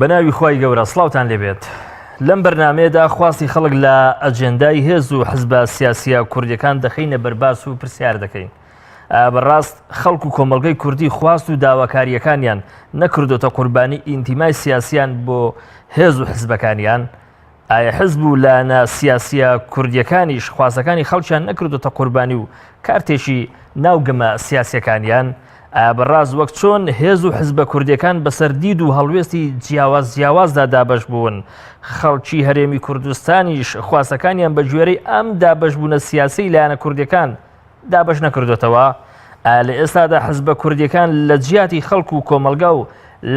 بەناوی خوای گەورە سڵاوتان لێبێت لەم بەرنمەیەدا خواستی خەڵک لە ئەجێندای هێز و حزبە سیاسیە کوردیەکان دەخەینە بەرباس و پرسیار دەکەین بەڕاست خەڵک و کۆمەڵگەی کوردی خواست و داواکاریەکانیان نەکردۆتە قوربانی ئینتیمای سیاسیان بۆ هێز و حزبەکانیان ئایا حزب و لایەنە سیاسییە کوردییەکانیش خواستەکانی خەڵکیان نەکردۆتە قوربانی و کارتێکی ناو گەمە سیاسییەکانیان؟ ئایا بەڕاست وەک چۆن هێز و حزبە کوردییەکان بەسەر دید و هەڵوێستی جیاواز جیاوازدا دابەش بوون، خەڵکی هەرێمی کوردستانیش خواستەکانیان بە گوێرەی ئەم دابەشبوونە سیاسیی لایەنە کوردییەکان دابەش نەکردۆتەوە؟ ئایا لە ئێستادا حزبە کوردیەکان لە جیاتی خەڵک و کۆمەڵگا و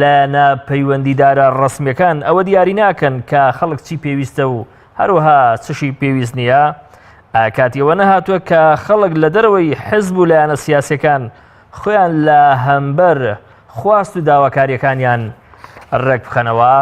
لایەنە پەیوەندیدارە ڕەسمیەکان ئەوە دیاری ناکەن کە خەڵک چی پێویستە و هەروەها چشی پێویست نییە؟ ئایا کاتی ئەوە نەهاتووە کە خەڵک لە دەرەوەی حزب و لایەنە سیاسیەکان خۆیان لە هەمبەر خواست و داواکاریەکانیان ڕێک بخەنەوە؟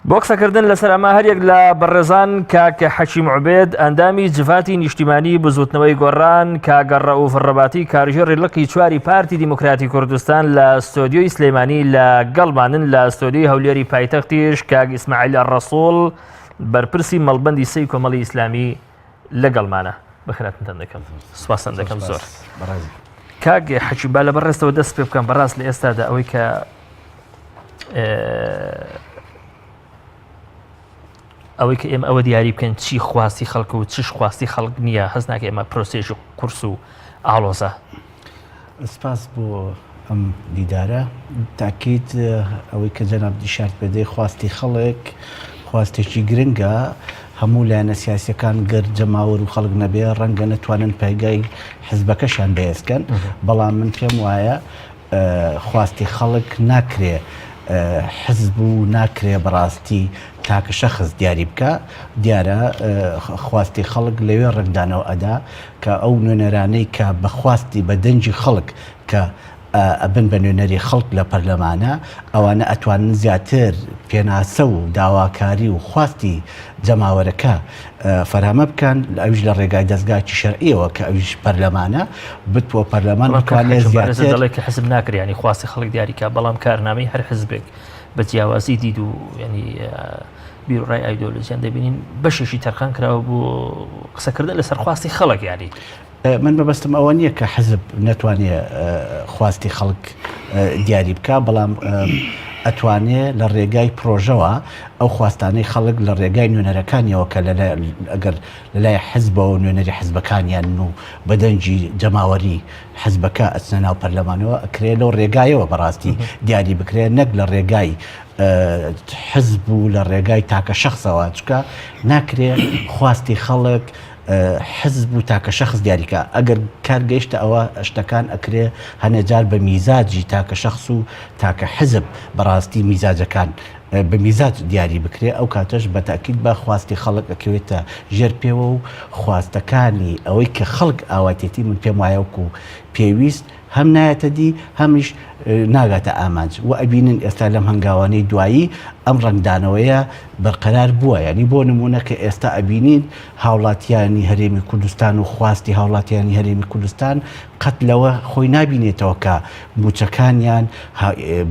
بۆ قسەکردن لەسەر ئەمە هەریەک لە بەڕێزان کاک حەکیم عوبێد ئەندامی جڤاتی نیشتیمانی بزوتنەوەی گۆڕان کاک ڕەئوف ڕەباتی کارگێڕی لقی چواری پارتی دیموکراتی کوردستان لە ستۆدیۆی سلێمانی لە گەڵمانن لە ستۆدیۆی هەولێری پایتەختیش کاک ئیسماعیل ڕەسوڵ بەرپرسی مەڵبەندی سێی کۆمەڵی ئیسلامی لەگەڵمانە بەخێراتنتان دەکەم سپاستان دەکەم زۆر کاک حەکیم با لە بەڕێزتەوە دەست پێ بکەم بەڕاست لە ئێستادا ئەوەی کە ئەوەی کە ئێمە ئەوە دیاری بکەین چی خواستی خەڵک و چش خواستی خەڵک نییە هەست ناکە ئێمە پرۆسێژی قورس و ئاڵۆزە. سپاس بۆ ئەم دیدارە. تاکید ئەوەی کە جەناب دیشارت پێدەی خواستی خەڵک خواستێکی گرنگە هەموو لایەنە سیاسەکان گەر جەماوەر و خەڵک نەبێ ڕەنگە نەتوانن پایگای حزبەکەشیان بەهێزکەن بەڵام من پێم وایە خواستی خەڵک ناکرێ حزب و ناکرێ بەڕاستی تاکە شەخس دیاری بکا، دیارە خواستی خەڵک لەوێ ڕەنگدانەوە ئەدا کە ئەو نوێنەرانەی کە بە خواستی بە دەنگی خەڵک کە ئەبن بە نوێنەری خەڵک لە پەرلەمانە ئەوانە ئەتوانن زیاتر پێناسە و داواکاری و خواستی جەماوەرەکە فەرامە بکەن ئەویش لە ڕێگای دەزگاکی شەرعیەوە کە ئەویش پەرلەمانە بتوە پەرلەمان بتوانێت زیاتر دەڵێ کە حزب ناکرێ ینی خواستی خەڵک دیاریکا بەڵام کارنامەی هەر حزبێک بە جیاوازی دید و ینی بیرڕای ئایدۆلۆژیان دەبینین بەشێکی تەرخان کراوە بۆ قسەکردن لەسەر خواستی خەڵک یاری من مەبەستم ئەوە نییە کە حزب نەتوانێ خواستی خەڵک دیاری بکا بەڵام ئەتوانێ لە ڕێگای پرۆژەوە ئەو خواستانەی خەڵک لە ڕێگای نوێنەرەکانیەوە کە ئەگەر لەلای حزبەوە نوێنەری حزبەکانیان و بەدەنگی جەماوەری حزبەکە ئەچنە ناو پەرلەمانەوە ئەکرێ لەو ڕێگایەوە بەڕاستی دیاری بکرێ نەک لە ڕێگای حزب و لە ڕێگای تاکە شخصەوە چکە ناکرێ خواستی خەڵک حزب و تاکە شەخس دیاریکا ئەگەر کار گەیشتە ئەوە شتەکان ئەکرێ هەنێ جار بە میزاجی تاکە شەخس و تاکە حزب بەڕاستی میزاجەکان بە میزاج دیاری بکرێ ئەو کاتەش بە تاکید بە خواستی خەڵک ئەکەوێتە ژێر پێوە و خواستەکانی ئەوەی کە خەڵک ئاواتێتی من پێم وایە وەکو پێویست هەم نایەتە دی هەمیش ناگاتە ئامانج و ئەبینن ئێستا لەم هەنگاوانەی دوایی ئەم ڕەنگدانەوەیە بەرقەرار بووە یانی بۆ نموونە کە ئێستا ئەبینین هاوڵاتیانی هەرێمی کوردستان و خواستی هاوڵاتیانی هەرێمی کوردستان قەت لەوە خۆی نابینێتەوە کە موچەکانیان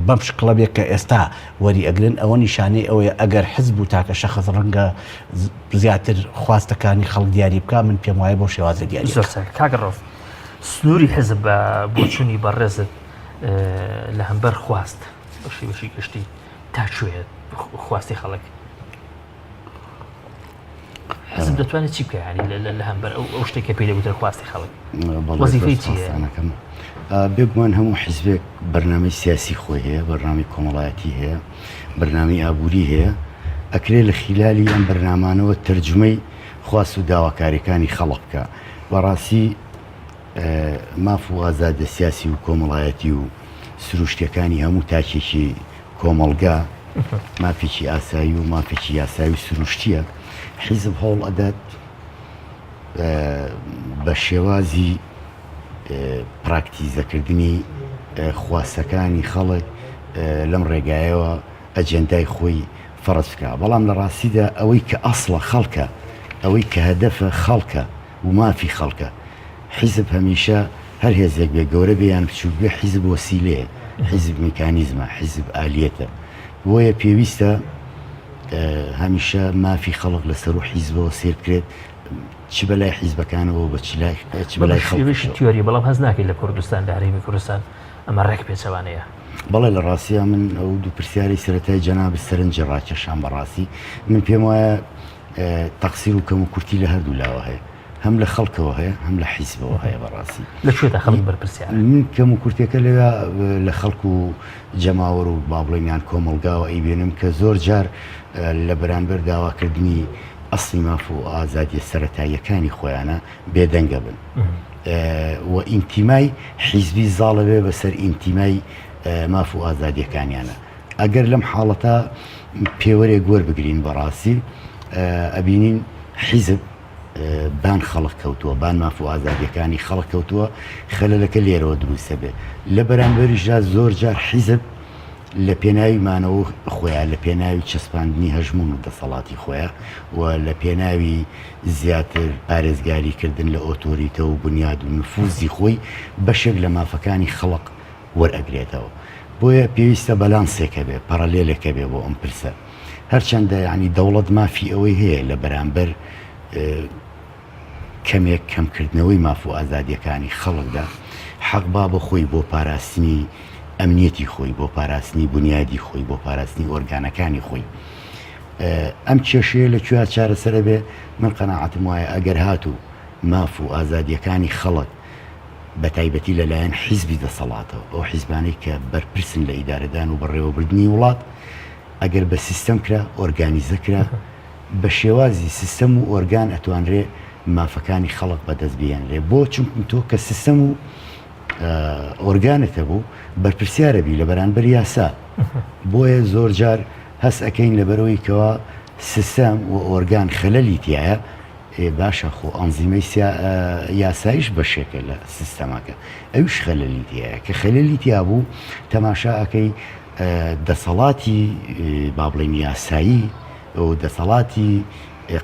بەم شکڵە بێت کە ئێستا وەری ئەگرن ئەوە نیشانەی ئەوەیە ئەگەر حزب و تاکە شەخس ڕەنگە زیاتر خواستەکانی خەڵک دیاری بکا من پێم وایە بەو شێوازە دیاری زۆر چاک کاک ڕەوف سنووری حزب بە بۆچوونی بەڕێزت لە هەمبەر خواست بە شێوەشی گشتی تا کوێ خواستی خەڵک حزب دەتوانێت چی بکە ینی لە هەمبەر ئەو ئەو شتێک کە پێی دەگوترێت خواستی خەڵک وەزیفەی چییە؟ بێگومان هەموو حزبێک بەرنامەی سیاسی خۆی هەیە بەرنامەی کۆمەڵایەتی هەیە بەرنامەی ئابووری هەیە ئەکرێ لە خیلالی ئەم بەرنامانەوە تەرجمەی خواست و داواکاریەکانی خەڵق بکە بەڕاستی ماف و ئازادە سیاسی و کۆمەڵایەتی و سروشتیەکانی هەموو تاکێکی کۆمەڵگا مافێکی ئاسایی و مافێکی یاسایی و سروشتیە حیزب هەوڵ ئەدات بە شێوازی پراکتیزەکردنی خواستەکانی خەڵک لەم ڕێگایەوە ئەجێندای خۆی فەرز بکا بەڵام لە ڕاستیدا ئەوەی کە ئەسڵە خەڵکە ئەوەی کە هەدەفە خەڵکە و مافی خەڵکە حیزب هەمیشە هەر هێزێک بێ گەورە بێ یان بچووک بێ حیزب وەسیلەیە حیزب میکانیزمە حیزب ئالیەتە. بۆیە پێویستە هەمیشە مافی خەڵک لە سەروو حیزبەوە سەیر بکرێت چ بەلای حیزبەکانەوە بە چ لای چ بەلای خەڵکیشەوە. تیۆری بەڵام هەست ناکەی لە کوردستان لە هەرێمی کوردستان ئەمە ڕێک پێچەوانەیە. بەڵێ لە ڕاستیا من ئەو دوو پرسیارەی سەرەتای جەنابت سەرنجی ڕاکێشام بەڕاستی من پێم وایە تەقسیر و کەموکورتی لە هەردوو لاوە هەیە هەم لە خەڵکەوە هەیە هەم لە حیزبەوە هەیە بەڕاستی. لە کوێدا خەڵک بەرپرسیارە؟ من کەموکورتیەکە لەوێ لە خەڵک و جەماوەر و با بڵێین یان کۆمەڵگاوە ئەیبینم کە زۆر جار لە بەرانبەر داواکردنی ئەسڵی ماف و ئازادیە سەرەتاییەکانی خۆیانە بێدەنگە بن و ئینتیمای حیزبی زاڵە بێ بەسەر ئینتیمای ماف و ئازادیەکانیانە. ئەگەر لەم حاڵەتە پێوەرێک وەربگرین بەڕاستی ئەبینین حیزب بان خەڵک کەوتووە، بان ماف و ئازادیەکانی خەڵک کەوتووە، خەلەلەکە لێرەوە دروستە بێ. لە بەرامبەریشدا زۆر جار حیزب لە پێناوی مانەوە خۆیان، لە پێناوی چەسپاندنی هەژموون و دەسەڵاتی خۆیان و لە پێناوی زیاتر پارێزگاری کردن لە ئۆتۆریتە و بنیاد و نفوزی خۆی بەشێک لە مافەکانی خەڵک وەرئەگرێتەوە. بۆیە پێویستە بەلانسێک هەبێ، پەڕەلێلێک هەبێ بۆ ئەم پرسە. هەرچەندە یانی دەوڵەت مافی ئەوەی هەیە لە بەرامبەر کەمێک کەمکردنەوەی ماف و ئازادییەکانی خەڵکدا حەق با بە خۆی بۆ پاراستنی ئەمنیەتی خۆی، بۆ پاراستنی بونیادی خۆی، بۆ پاراستنی ئۆرگانەکانی خۆی. ئەم کێشەیە لە کوێ چارەسەر ئەبێ؟ من قەناعەتم وایە ئەگەر هاتوو ماف و ئازادییەکانی خەڵک بە تایبەتی لە لایەن حیزبی دەسەڵاتەوە، ئەو حیزبانەی کە بەرپرسن لە ئیدارەدان و بەڕێوەبردنی وڵات، ئەگەر بە سیستەم کرا، ئۆرگانیزە کرا، بە شێوازی سیستەم و ئۆرگان ئەتوانرێ مافەکانی خەڵک بەدەست بهێنرێ. بۆ؟ چونکم تۆ کە سیستەم و ئۆرگانت هەبوو بەرپرسیارە بی لە بەرانبەر یاسا. بۆیە زۆرجار هەست ئەکەین لەبەرئەوەی کەوا سیستەم و ئۆرگان خەلەلی تیایە، ئێ باشە خۆ ئەنزیمەی یاسایش بەشێکە لە سیستەمەکە ئەویش خەلەلی تیایە کە خەلەلی تیا بوو تەماشا ئەکەی دەسەڵاتی با بڵێین یاسایی و دەسەڵاتی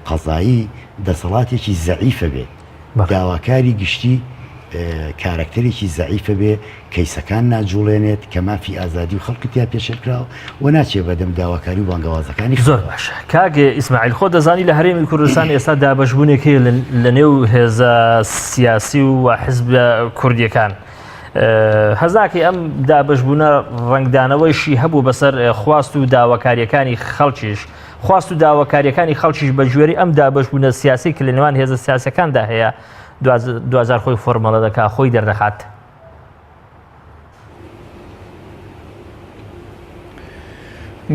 قەزایی دەسەڵاتێکی زەعیفە بێت داواکاری گشتی کارەکتەرێکی زەعیفە بێ کەیسەکان ناجوڵێنێت کە مافی ئازادی و خەڵکی تیا پێشێلکراوە و ناچێ بەدەم داواکاری و بانگەوازەکانی زۆر باشە کاک ئیسماعیل خۆ دەزانی لە هەرێمی کوردستان ئێستا دابەشبوونێک هەیە لە نێو هێزە سیاسی و حزبە کوردیەکان. هەزاکی ئەم دابەشبوونە ڕەنگدانەوەیشی هەبوو بەسەر خواست و داواکاریەکانی خەڵکیش خواست و داواکاریەکانی خەڵکیش بە گوێری ئەم دابەشبوونە سیاسی کە لە نێوان هێزە سیاسەکاندا هەیە دواجار خۆی فۆرمەڵە دەکا خۆی دەردەخات.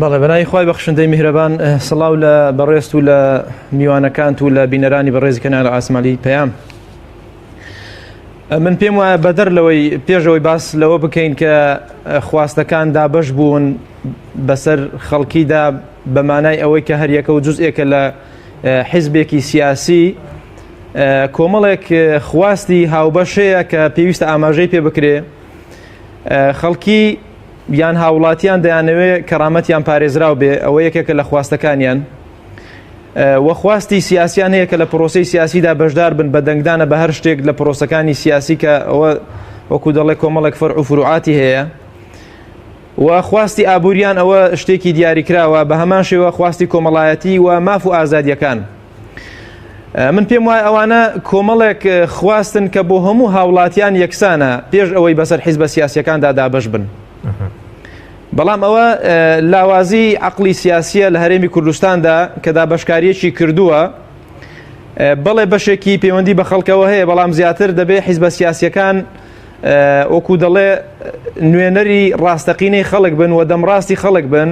بەڵێ بەناوی خوای بەخشندەی میهرەبان سڵاو لە بەڕێزت و لە میوانەکانت و لە بینەرانی بەڕێزی کەناڵ ئاسمالی پەیام. من پێم وایە بەدەر لەوەی پێشەوەی باس لەوە بکەین کە خواستەکان دابەش بوون بەسەر خەڵکیدا بە مانای ئەوەی کە هەریەکە و جزئێکە لە حیزبێکی سیاسی کۆمەڵێک خواستی هاوبەش هەیە کە پێویستە ئاماژەی پێ بکرێ خەڵکی یان هاوڵاتیان دەیانەوێ کەرامەتیان پارێزراو بێ ئەوە یەکێکە لە خواستەکانیان وە خواستی سیاسیان هەیە کە لە پرۆسەی سیاسیدا بەشدار بن بە دەنگدانە بە هەر شتێک لە پرۆسەکانی سیاسی کە ئەوە وەکو دەڵێ کۆمەڵێک فەرع و فروعاتی هەیە و خواستی ئابووریان ئەوە شتێکی دیاریکراوە بە هەمان شێوە خواستی کۆمەڵایەتی و ماف و ئازادیەکان من پێم وایە ئەوانە کۆمەڵێک خواستن کە بۆ هەموو هاوڵاتیان یەکسانە پێش ئەوەی بەسەر حیزبە سیاسیەکاندا دابەش بن. بەڵام ئەوە لاوازی عقلی سیاسیە لە هەرێمی کوردستاندا کە دابەشکاریەکی کردووە بەڵێ بەشێکی پەیوەندی بە خەڵکەوە هەیە بەڵام زیاتر دەبێ حیزبە سیاسیەکان وەکو دەڵێ نوێنەری ڕاستەقینەی خەڵک بن و دەمڕاستی خەڵک بن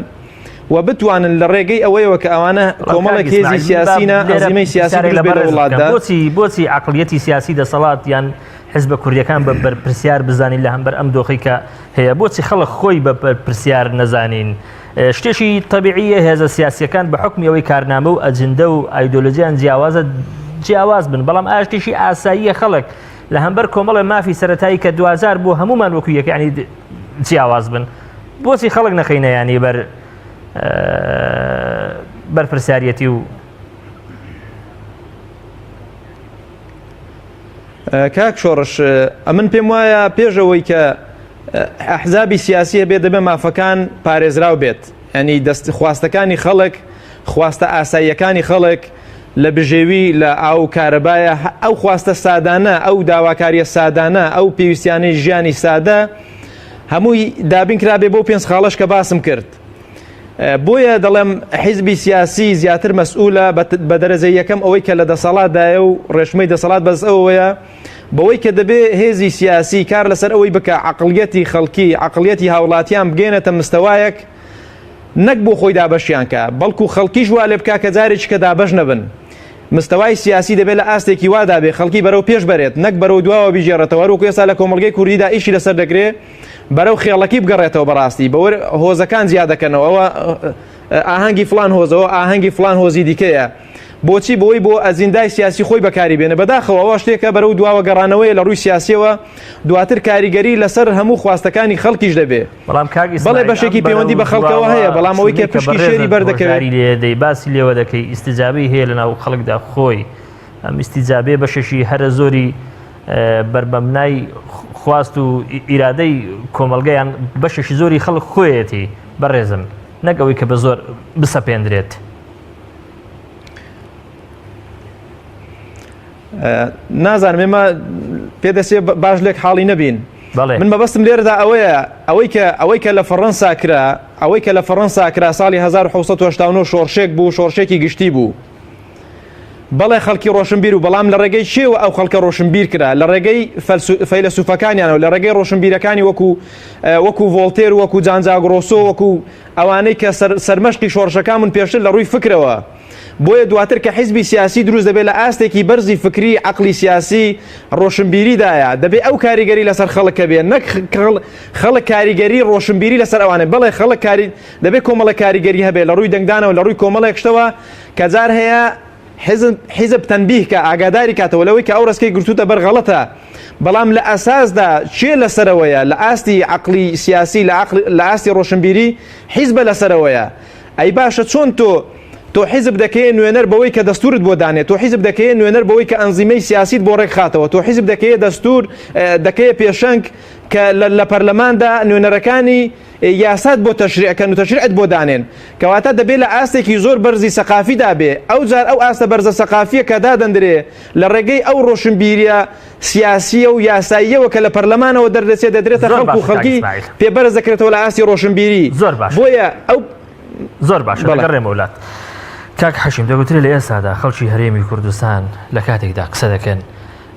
و بتوانن لە ڕێگەی ئەوەیەوە کە ئەوانە کۆمەڵێک هێزی سیاسینە ئەزیمەی سیاسی لە وڵاتدا بۆچی بۆچی عقلیەتی سیاسی دەسەڵات یان حزبە کوردیەکان بە بەرپرسیار بزانین لە هەمبەر ئەم دۆخی کە هەیە بۆچی خەڵک خۆی بە بەرپرسیار نەزانین شتێکی تەبیعیە هێزە سیاسیەکان بە حکمی ئەوەی کارنامە و ئەجندە و ئایدۆلۆژیان جیاوازە جیاواز بن بەڵام ئاشتێکی ئاساییە خەڵک لە هەمبەر کۆمەڵە مافی سەتایی کە دوجار بۆ هەمومان وەکو یەکانی جیاواز بن بۆچی خەڵک نەخینە ینی بەر بەرپرسیارەتی و کاک شۆڕش ئەمن پێم وایە پێش ئەوەی کە ئەحزابی سیاسی هەبێت دەبێت مافەکان پارێزراو بێت. ینی دەست خواستەکانی خەڵک خواستە ئاساییەکانی خەڵک لە بژێوی لە ئاو و کارەبایە ئەو خواستە سادانە ئەو داواکاریە سادانە ئەو پێویستیانەی ژیانی سادە هەمووی دابین کرابێ بۆ پێنج خاڵەش کە باسم کرد بۆیە دەڵێم حیزبی سیاسی زیاتر مەسئولە بە دەرەجە یەکەم ئەوەی کە لە دەسەڵاتدایە و ڕێشمەی دەسەڵات بەس ئەوەیە بەوەی کە دەبێ هێزی سیاسی کار لەسەر ئەوەی بکە عقلیەتی خەڵکی عقلیەتی هاوڵاتیان بگەێنێتە مستەوایەک نەک بۆ خۆی دابەشیان کە بەڵکو خەڵکیش وا لێ بکا کە جارێکی کە دابەش نەبن مستەوای سیاسی دەبێت لە ئاستێکی وادا بێ خەڵکی بەرەو پێش بەرێت نەک بەرەو دواوە بیگێڕێتەوە هەروەکو ئێستا لە کۆمەڵگەی کوردیدا ئیشی لەسەر دەکرێ بەرەو خێڵەکی بگەڕێتەوە بەڕاستی بەوەر هۆزەکان جیا دەکەنەوە ئەوە ئاهەنگی فلان هۆزەوە ئاهەنگی فلان هۆزی دیکەیە بۆچی بۆی بۆ ئەجیندای سیاسی خۆی بەکاری بێنە بەداخەوە ئەوە شتێکە بەرەو دواوە گەڕانەوەیە لە ڕووی سیاسیەوە دواتر کاریگەری لەسەر هەموو خواستەکانی خەڵکیش دەبێ بەڵام کاک بەڵێ بەشێکی پەیوەندی بە خەڵکەوە هەیە بەڵام ئەوەی کە پشکی شێری بەردەکەوێت لێدەی باسی لێوە دەکەی ئیستیجابەی هەیە لەناو خەڵکدا خۆی ئەم ئیستیجابەیە بەشێکی هەرە زۆری بەربەمنای خواست و ئیرادەی کۆمەڵگەیان بەشێکی زۆری خەڵک خۆیەتی بەڕێزم نەک ئەوەی کە بە زۆر بسەپێندرێت. نازانم ئێمە پێدەچێ باش لێک حاڵی نەبین من مەبەستم لێرەدا ئەوەیە ئەوەی کە ئەوەی کە لە فەڕەنسا کرا ئەوەی کە لە فەڕەنسا کرا ساڵی 1970 شۆڕشێک بوو شۆڕشێکی گشتی بوو بەڵێ خەڵکی ڕۆشنبیر و بەڵام لە ڕێگەی چێوە ئەو خەڵکە ڕۆشنبیر کرا لە ڕێگەی فەیلەسوفەکانیانەوە لە ڕێگەی ڕۆشنبیرەکانی وەکو وەکو ڤۆڵتێر وەکو جان جاک ڕۆسۆ وەکو ئەوانەی کە سەرمەشقی شۆڕشەکان بوون پێشتر لە ڕووی فکرەوە بۆیە دواتر کە حیزبی سیاسی دروست دەبێت لە ئاستێکی بەرزی فکری عەقڵی سیاسی ڕۆشنبیریدایە دەبێ ئەو کاریگەری لەسەر خەڵک هەبێ نەک خەڵک کاریگەری ڕۆشنبیری لەسەر ئەوانە بەڵێ خەڵک کاری دەبێ کۆمەڵە کاریگەری هەبێ لە ڕووی دەنگدانەوە لە ڕووی کۆمەڵێک شتەوە کە جار هەیە حیزب حیزب تەنبیه کە ئاگاداری کاتەوە لەوەی کە ئەو ڕێسکەی گرتووتە بەر غەڵەتە بەڵام لە ئەساسدا کێ لەسەرەوەیە لە ئاستی عەقڵی سیاسی لە عەقڵ لە ئاستی ڕۆشنبیری حیزبە لەسەرەوەیە ئەی باشە چۆن تۆ تۆ حیزب دەکەیە نوێنەر بەوەی کە دەستورت بۆ دانێ تۆ حیزب دەکەیە نوێنەر بەوەی کە ئەنزیمەی سیاسیت بۆ ڕێک خاتەوە تۆ حیزب دەکەیە دەستور دەکەیە پێشەنگ کە لە پەرلەماندا نوێنەرەکانی یاسات بۆ تەشریع کەن و تەشریعت بۆ دانێن کەواتە دەبێ لە ئاستێکی زۆر بەرزی سەقافیدا بێ ئەو جار ئەو ئاستە بەرزە سەقافیە کە دادەندرێ لە ڕێگەی ئەو ڕۆشنبیریە سیاسیە و یاساییەوە کە لە پەرلەمانەوە دەردەچێت دەدرێتە خەڵک و خەڵکی پێ بەرز دەکرێتەوە لە ئاستی ڕۆشنبیری زۆر باش بۆیە ئەو زۆر باش دەگەڕێمەوە لات کاک حەشیم دەگوترێ لە ئێستادا خەڵکی هەرێمی کوردستان لە کاتێکدا قسە دەکەن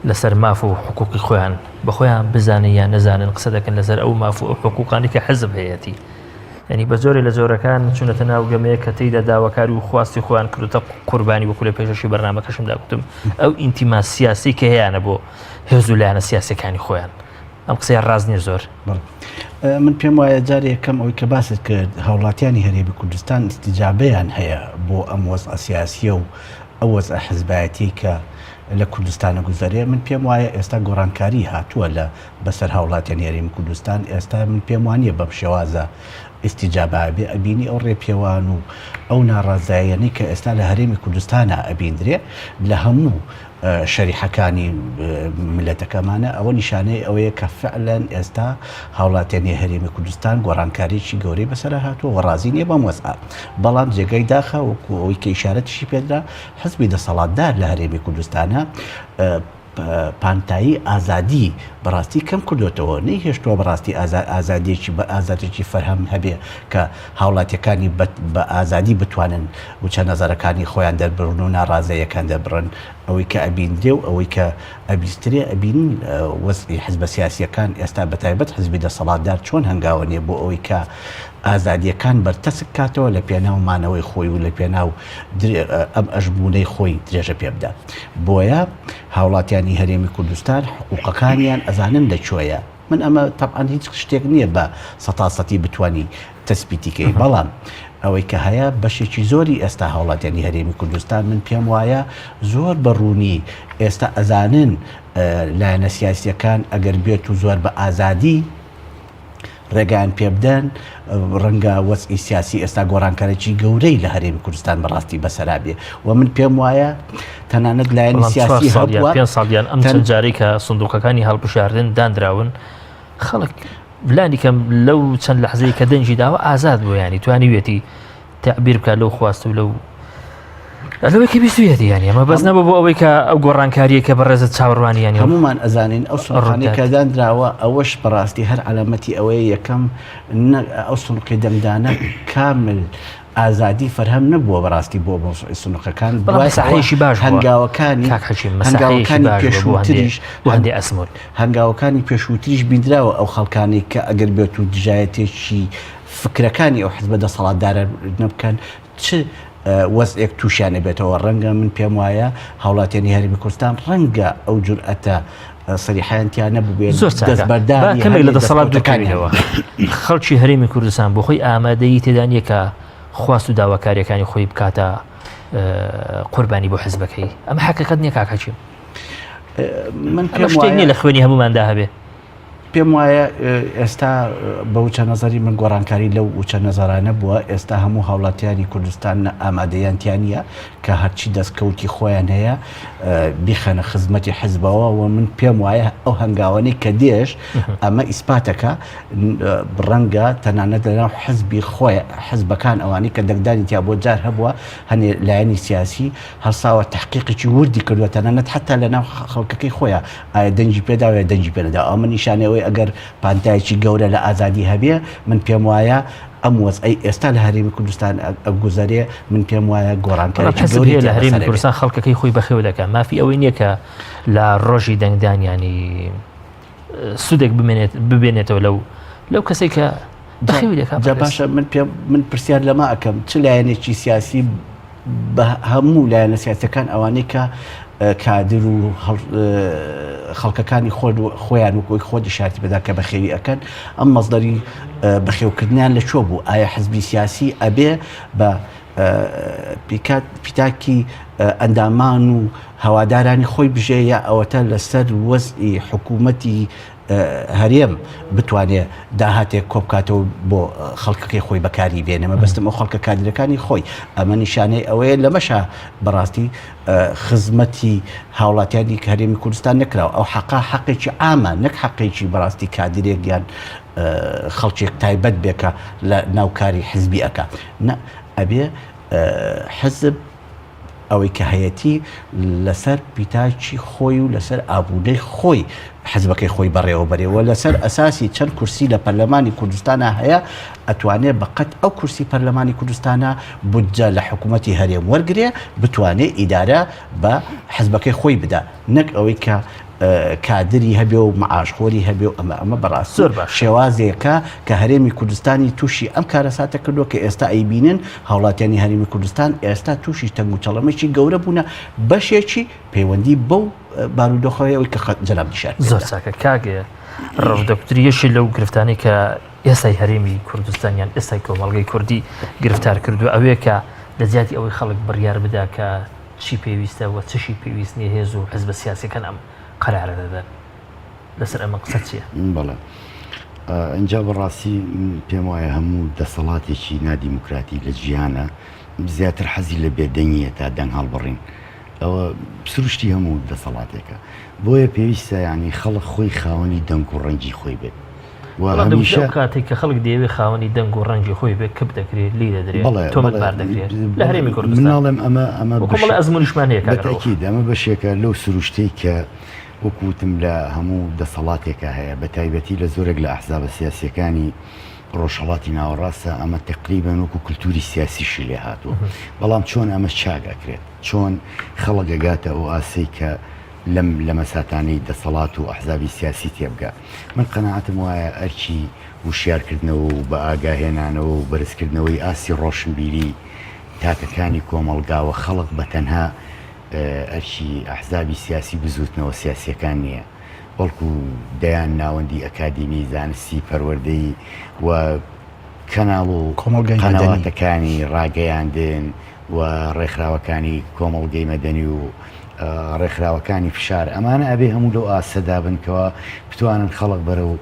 لەسەر ماف و حقوقی خۆیان بەخۆیان بزانن یان نەزانن قسە دەکەن لەسەر ئەو ماف و ئەو حقوقانی کە حزب هەیەتی یعنی بە جۆرێ لە جۆرەکان چونەتە ناو گەمەیە کە تێیدا داواکاری و خواستی خۆیان کردوتە قوربانی وەکو لە پێشەشی بەرنامەکەشمدا گوتم ئەو ئینتیما سیاسی کە هەیانە بۆ هێز و لایەنە سیاسەکانی خۆیان ئەم قسەیە ڕاست نییە زۆر؟ من پێم وایە جارێ یەکەم ئەوەی کە باست کرد هاوڵاتیانی هەرێمی کوردستان ئیستیجابەیان هەیە بۆ ئەم وەزعە سیاسیە و ئەو وەزعە حزبایەتیەی کە لە کوردستانە گوزەرێ من پێم وایە ئێستا گۆڕانکاری هاتووە لە بەسەر هاوڵاتیانی هەرێمی کوردستان ئێستا من پێم وانیە بەم شێوازە ئیستیجابە بێ ئەبینی ئەو ڕێپێوان و ئەو ناڕازاییانەی کە ئێستا لە هەرێمی کوردستانە ئەبیندرێ لە هەموو شەریحەکانی میللەتەکەمانە، ئەوە نیشانەی ئەوەیە کە فعلەن ئێستا هاوڵاتیانی هەرێمی کوردستان گۆڕانکاریی گەورەی بەسەرا هاتووە و ڕازی نییە بەم وەزعە. بەڵام جێگای داخە وەکو ئەوەی کە ئیشارەتیشی پێدرا حزبی دەسەڵاتدار لە هەرێمی کوردستانە پانتایی ئازادی بەڕاستی کەم کردوێتەوە نەیهێشتووە بەڕاستی ئازادیەکی بە ئازادێکی فەرهەم هەبێ کە هاوڵاتیەکانی بە ئازادی بتوانن وچە نەزەرەکانی خۆیان دەربڕن و ناڕازەیەکان دەربڕن ئەوەی کە ئەبیندرێ و ئەوەی کە ئەبیسترێ ئەبینین وەزعی حزبە سیاسیەکان ئێستا بەتایبەت حزبی دەسەڵاتدار چۆن هەنگاوە نێ بۆ ئەوەی کە ئازادیەکان بەرتەسک کاتەوە لە پێناو مانەوەی خۆی و لە پێناو ئەم ئەژموونەی خۆی درێژە پێ بدا بۆیە هاوڵاتیانی هەرێمی کوردستان حقوقەکانیان ئەزانن لە کوێیە من ئەمە تەبعەن هیچ شتێک نییە بە سەتا سەتی بتانی تەسبیتی کەی بەڵام ئەوەی کە هەیە بەشێکی زۆری ئێستا هاوڵاتیانی هەرێمی کوردستان من پێم وایە زۆر بە ڕوونی ئێستا ئەزانن لایەنە سیاسیەکان ئەگەر بێت و زۆر بە ئازادی ڕێگایان پێبدەن ڕەنگە وەزعی سیاسی ئێستا گۆڕانکاریی گەورەی لە هەرێمی کوردستان بەڕاستی بەسەرا بێ و من پێم وایە تەنانەت لایەنی سیاسی هەبووە پێ ساڵیان ئەم چەند جارەی کە سندوقەکانی هەڵبژاردن دانراون خەڵک. لانی کەم لەو چەند لەحزەی کە دەنگی داوە ئازاد بوو ینی توانیویەتی تەعبیر بکات لەو خواست و لەو لەوەی کە بیستویەتی یانی ئەمە بەس نەبوو بۆ ئەوەی کە ئەو گۆڕانکاریە کە بەڕێزت چاوەڕوانی یانی هەمومان ئەزانین ئەو سنوقانەی کە دانراوە ئەوەش بەڕاستی هەر عەلامەتی ئەوەیە یەکەم ئەو سنوقی دەنگدانە کامل ئازادی فەرهەم نەبووە بەڕاستی بۆ مەوزوعی سنوقەکان بەڵام مساحەیەکی باش بووە هەنگاوەکانی کاک حەکیم مساحەیەکی هەنگاوەکانی باش بووە بۆ هەندێ پێشووتریش بۆ هەندێ ئەزموون. هەنگاوەکانی پێشووتریش بیندراوە ئەو خەڵکانەی کە ئەگەر بێت و دژایەتێکی فکرەکانی ئەو حزبە دەسەڵاتدارە نەبکەن چ وەزعێک تووشیان ئەبێتەوە ڕەنگە من پێم وایە هاوڵاتیانی هەرێمی کوردستان ڕەنگە ئەو جورئەتە سەریحیان تیا نەبووبێت زۆر چاکە با دەستبەرداری کەمێک لە هەندێک دەسەڵات دەستکەوتەکانیان دوورکەوینەوە خەڵکی هەرێمی کوردستان بۆ خۆی ئامادەیی تێدا نییە کە خواست و داواکاریەکانی خۆی بکاتە قوربانی بۆ حزبەکەی ئەمە حەقیقەت نییە کاک حەکیم من ئەمە پێم شتێک وایە نییە لە خوێنی هەمووماندا هەبێ پێم وایە ئێستا بە وچە نەزەری من گۆڕانکاری لەو وچە نەزەرانە بووە، ئێستا هەموو هاوڵاتیانی کوردستان ئامادەیان تیا نییە کە هەرچی دەستکەوتی خۆیان هەیە بیخەنە خزمەتی حزبەوە و من پێم وایە ئەو هەنگاوانەی کە دێش ئەمە ئیسپاتەکە ڕەنگە تەنانەت لەناو حزبی خۆی حزبەکان ئەوانەی کە دەنگدانی تیا بۆ جار هەبووە هەنێ لایەنی سیاسی هەڵساوە تحقیقێکی وردی کردووە تەنانەت حتا لەناو خەڵکەکەی خۆیان ئایا دەنگی پێداوە یا دەنگی پێنەداوە؟ ئەمە نیشانەی ئەوەی ئەگەر پانتایەکی گەورە لە ئازادی هەبێ، من پێم وایە ئەم وەزعەی ئێستا لە هەرێمی کوردستان ئەگوزەرێ، من پێم وایە بەڵام گۆڕانکاریی حزب گەورەی هەیە لە تیا هەرێمی بەسەر ئەبێ. کوردستان خەڵکەکەی خۆی بەخێو دەکا، مافی ئەوەی نییە کە لە ڕۆژی دەنگدان یانی سوودێک بمێنێت ببێنێتەوە لەو لەو کەسێک کە بەخێوی دەکا جا بەڕێز. باشە من پێم من پرسیار لەمە ئەکەم چ لایەنێکی سیاسی بە هەموو لایەنە سیاسیەکان ئەوانەی کە کادر و خەڵکەکانی خۆیان وەکۆی خۆت ئیشارەتی پێدا کە بەخێوی ئەکەن ئەم مەزدەری بەخێوکردنیان لە کوێ بوو ئایا حزبی سیاسی ئەبێ بە پیتاکی ئەندامان و هەوادارانی خۆی بژێ یا ئەوەتە لەسەر وەزعی حکوومەتی هەرێم بتوانێ داهاتێک کۆبکاتەوە بۆ خەڵکەکەی خۆی بەکاری بێنێ مەبەستم ئەو خەڵکە کادرەکانی خۆی ئەمە نیشانەی ئەوەیە لەمەشا بەڕاستی خزمەتی هاوڵاتیانی هەرێمی کوردستان نەکراوە ئەو حەقا حەقێکی عامە نەک حەقێکی بەڕاستی کادرێک یان خەڵکێک تایبەت بێکە لە ناوکاری حزبی ئەکا نە ئەبێ حزب ئەوەی کە هەیەتی لەسەر پیتاکی خۆی و لەسەر ئابوونەی خۆی حزبەکەی خۆی بەڕێوە بەرێ و لەسەر ئەساسی چەند کورسی لە پەرلەمانی کوردستانە هەیە ئەتوانێ بەقەت ئەو کورسی پەرلەمانی کوردستانە بودجە لە حکوومەتی هەرێم وەرگێ بتوانێ ئیدارە بە حزبەکەی خۆی بدا نەک ئەوەی کە کادری هەبێ و مەعاشخۆری هەبێ و ئەمە ئەمە بەڕاستی زۆر باشە. شێوازێکە کە هەرێمی کوردستانی تووشی ئەم کارەساتە کردووە کە ئێستا ئەیبینن هاوڵاتیانی هەرێمی کوردستان ئێستا تووشی تەنگ و چەڵەمێکی گەورە بوونە بەشێکی پەیوەندی بەو بارودۆخەوەی ئەوەی کە جەناب دیشار زۆر چاکە کاک ڕەوف دەکتور یەکێ لەو گرفتانەی کە ئێستای هەرێمی کوردستان یان ئێستای کۆمەڵگەی کوردی گرفتار کردووە ئەوەیە کە لە جیاتی ئەوەی خەڵک بڕیار بدا کە چی پێویستە و چشی پێویست نیە هێز و حزبە سیاسیەکان ئەم قەرارە دەدەن لەسەر ئەمە قسەت چیە؟ بەڵێ ئینجا بەڕاستی پێم وایە هەموو دەسەڵاتێکی نادیموکراتی لە جیهانە زیاتر حەزی لە بێدەنگیە تا دەنگ هەڵبڕین ئەوە سروشتی هەموو دەسەڵاتێکە بۆیە پێویستە ینی خەڵک خۆی خاوەنی دەنگ و ڕەنگی خۆی بێت و بەڵام دەگوترێ هەمیشە ئەو کاتەی کە خەڵک دەیەوێ خاوەنی دەنگ و ڕەنگی خۆی بێ کپ دەکرێ، لێی دەدرێ، بەڵێ بەڵێ تۆمەتبار دەکرێ لە بەڵێ هەرێمی من کوردستان. ناڵێم ئەمە ئەمە و بەش کۆمەڵێ ئەزموونیشمان هەیە کاک ڕەئوف. بەتەئکید ئەمە بەشێکە لەو سروشتەی کە وەکو وتم لە هەموو دەسەڵاتێکا هەیە بە تایبەتی لە زۆرێک لە ئەحزابە سیاسییەکانی ڕۆژهەڵاتی ناوەڕاستە ئەمە تەقریبەن وەکو کلتوری سیاسیشی لێ هاتووە بەڵام چۆن ئەمە چاک ئەکرێت چۆن خەڵک ئەگاتە ئەو ئاستەی کە لەم لەمەساتانەی دەسەڵات و ئەحزابی سیاسی تێبگا. من قەناعەتم وایە ئەرکی وشیارکردنەوە و بەئاگاهێنانەوە و بەرزکردنەوەی ئاستی ڕۆشنبیری تاکەکانی کۆمەڵگا و خەڵک بە تەنها ئەرکی ئەحزابی سیاسی و بزووتنەوە سیاسییەکان نییە بەڵکو دەیان ناوەندی ئەکادیمی، زانستی، پەروەردەیی و کەناڵ و کۆمەڵگای مەدەنی. قەنەواتەکانی ڕاگەیاندن و ڕێکخراوەکانی کۆمەڵگەی مەدەنی و ڕێکخراوەکانی فشار ئەمانە ئەبێ هەموو لەو ئاستەدا بن کەوا بتوانن خەڵک بەرەو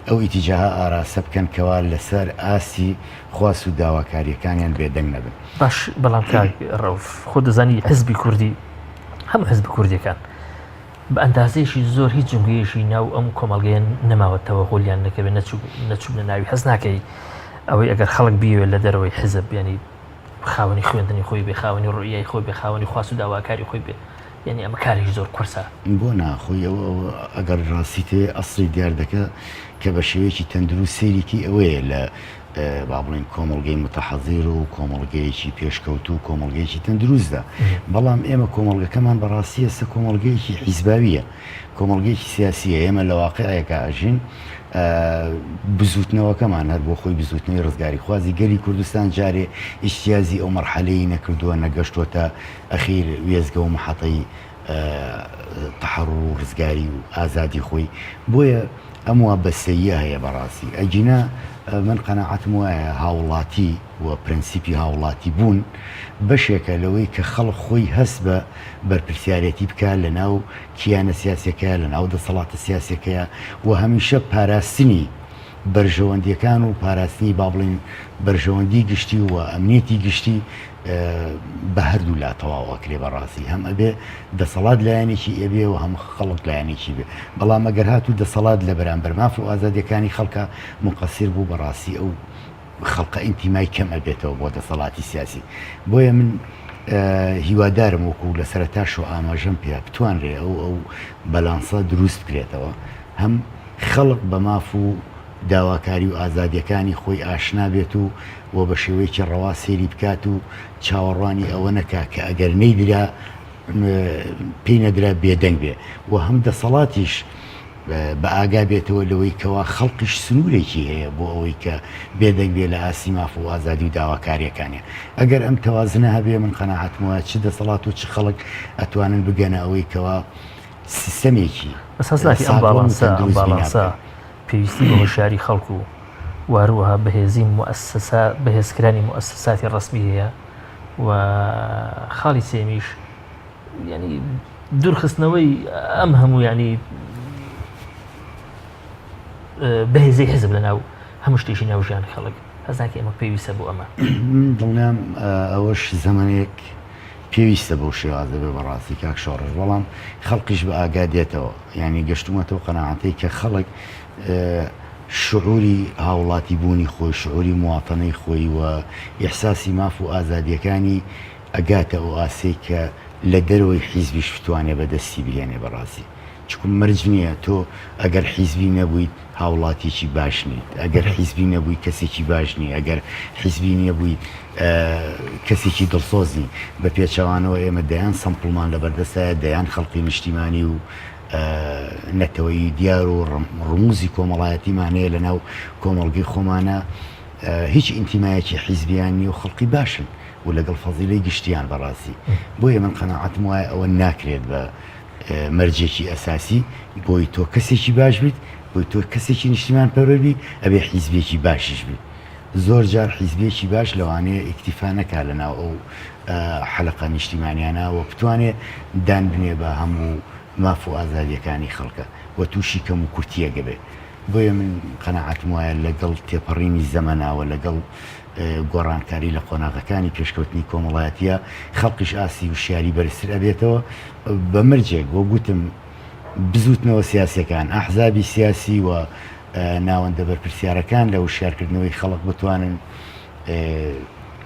ئەو ئیتیجاهە ئاراستە بکەن کەوا لەسەر ئاستی خواست و داواکارییەکانیان بێدەنگ نەبن. باش بەڵام کاک ڕەوف خۆت دەزانی حزبی کوردی هەموو حزبە کوردیەکان. بە ئەندازەیەکی زۆر هیچ جومگەیەکی ناو ئەم کۆمەڵگەیە نەماوە تەوەغولیان نەکەوێت نەچوونە ناوی حەز ناکەی ئەوەی ئەگەر خەڵک بیەوێت لە دەرەوەی حزب یعنی خاوەنی خوێندنی خۆی بێ خاوەنی ڕوئیای خۆی بێ خاوەنی خواست و داواکاری خۆی بێ یعنی ئەمە کارێکی زۆر قورسە. بۆ نا خۆی ئەوە ئەگەر ڕاستی تێ ئەسڵی دیاردەکە کە بە شێوەیەکی تەندروست سەیری کەی ئەوەیە لە با بڵێین کۆمەڵگەی متحضر و کۆمەڵگەیەکی پێشکەوتوو و کۆمەڵگەیەکی تەندروستدا بەڵام ئێمە کۆمەڵگەکەمان بەڕاستی ئێستا کۆمەڵگەیەکی حیزباویە کۆمەڵگەیەکی سیاسیە ئێمە لە واقعێکا ئەژین بزوتنەوەکەمان هەر بۆ خۆی بزوتنەوەی ڕزگاریخوازی گەلی کوردستان جارێ ئیجتیازی ئەو مەرحەلەی نەکردووە نەگەشتوەتە ئەخیر وێزگە و محەتەی تەحەڕوڕ و ڕزگاری و ئازادی خۆی بۆیە ئەم وابەستەییە هەیە بەڕاستی ئەگینا من قەناعەتم وایە هاوڵاتی و پرەنسیپی هاوڵاتی بوون بەشێکە لەوەی کە خەڵک خۆی هەست بە بەرپرسیارێتی بکا لە ناو کیانە سیاسیەکەیا لە ناو دەسەڵاتە سیاسیەکەیا و هەمیشە پاراستنی بەرژەوەندیەکان و پاراستنی با بڵێین بەرژەوەندی گشتی و ئەمنیەتی گشتی بە هەردوو لا تەواو ئەکرێ بەڕاستی هەم ئەبێ دەسەڵات لایەنێکی ئەبێ و هەم خەڵک لایەنێکی بێ بەڵام ئەگەر هاتوو دەسەڵات لە بەرامبەر ماف و ئازادیەکانی خەڵکە مقەسیر بوو بەڕاستی ئەو خەڵکە ئینتیمای کەم ئەبێتەوە بۆ دەسەڵاتی سیاسی بۆیە من هیوادارم وەکو لە سەرەتاشەوە ئاماژەم پێ بتوانرێ ئەو ئەو بەلانسە دروست بکرێتەوە هەم خەڵک بە ماف و داواکاری و ئازادیەکانی خۆی ئاشنا بێت و و بە شێوەیەکی ڕەوا سەیری بکات و چاوەڕوانی ئەوە نەکا کە ئەگەر نەیدرا پێی نەدرا بێدەنگ بێ و هەم دەسەڵاتیش بە ئاگا بێتەوە لەوەی کەوا خەڵکیش سنوورێکی هەیە بۆ ئەوەی کە بێدەنگ بێ لە ئاستی ماف و ئازادی و داواکاریەکانیان ئەگەر ئەم تەوازنە هەبێ من قەناعەتم وایە چ دەسەڵات و چ خەڵک ئەتوانن بگەنە ئەوەی کەوا سیستەمێکی بەس هەست ناکەی ئەم ساغڵەم و باڵانسە ئەم تەندروست بینا باڵانسە بکەن. پێویستی بە هۆشیاری خەڵک و و هەروەها بەهێزی موئەسەسا بەهێزکرانی موئەسەساتی ڕەسمی هەیە و خاڵی سێمیش یعنی دوورخستنەوەی ئەم هەموو یعنی بەهێزی حزب لە ناو هەموو شتێکی ناو ژیان خەڵک هەزاکی ئەمە پێویستە بۆ ئەمە. من دڵنیام ئەوەش زەمەنێک پێویستە بەو شێوازە بێ بەڕاستی کاک شۆڕش بەڵام خەڵکیش بە ئاگا دێتەوە یعنی گەشتومەتەوە قەناعەتەی کە خەڵک شعوری هاوڵاتی بوونی خۆی شعوری مواتەنەی خۆی و ئیحساسی ماف و ئازادیەکانی ئەگاتە ئەو ئاسەی کە لە دەرەوەی حیزبیش بتوانێ بەدەستی بهێنێ بەڕاستی چکم مەرج نییە تۆ ئەگەر حیزبی نەبوویت هاوڵاتیەکی باش نیت، ئەگەر حیزبی نەبووی کەسێکی باش نی، ئەگەر حیزبی نەبووی کەسێکی دڵسۆز نی، بە پێچەوانەوە ئێمە دەیان سەمپڵمان لەبەردەستایە، دەیان خەڵقی نیشتیمانی و نەتەوەیی دیار و ڕموزی کۆمەڵایەتیمان هەیە لەناو کۆمەڵگەی خۆمانە هیچ ئینتیمایەکی حیزبیان نیە و خەڵقی باشن و لەگەڵ فەزیلەی گشتیان بەڕاستی بۆیە من قەناعەتم وایە ئەوە ناکرێت بە مەرجێکی ئەساسی بۆی تۆ کەسێکی باش بیت بۆی تۆ کەسێکی نیشتیمان پەروەر بی ئەبێ حیزبێکی باشیش بی زۆر جار حیزبێکی باش لەوانەیە ئیکتیفا نەکا لە ناو ئەو حەلەقە نیشتیمانیانە و بتوانێ دان بنێ بە هەموو ماف و ئازادیەکانی خەڵکە و تووشی کەم و کورتیەک ئەبێ بۆیە من قەناعەتم وایە لەگەڵ تێپەڕینی زەمەنا و لەگەڵ گۆڕانکاری لە قۆناغەکانی پێشکەوتنی کۆمەڵایەتیە خەڵکیش ئاستی وشیاری بەرزتر ئەبێتەوە بە مەرجێک وەک گوتم بزوتنەوە سیاسیەکان ئەحزابی سیاسی و ناوەندە بەرپرسیارەکان لە وشیارکردنەوەی خەڵک بتوانن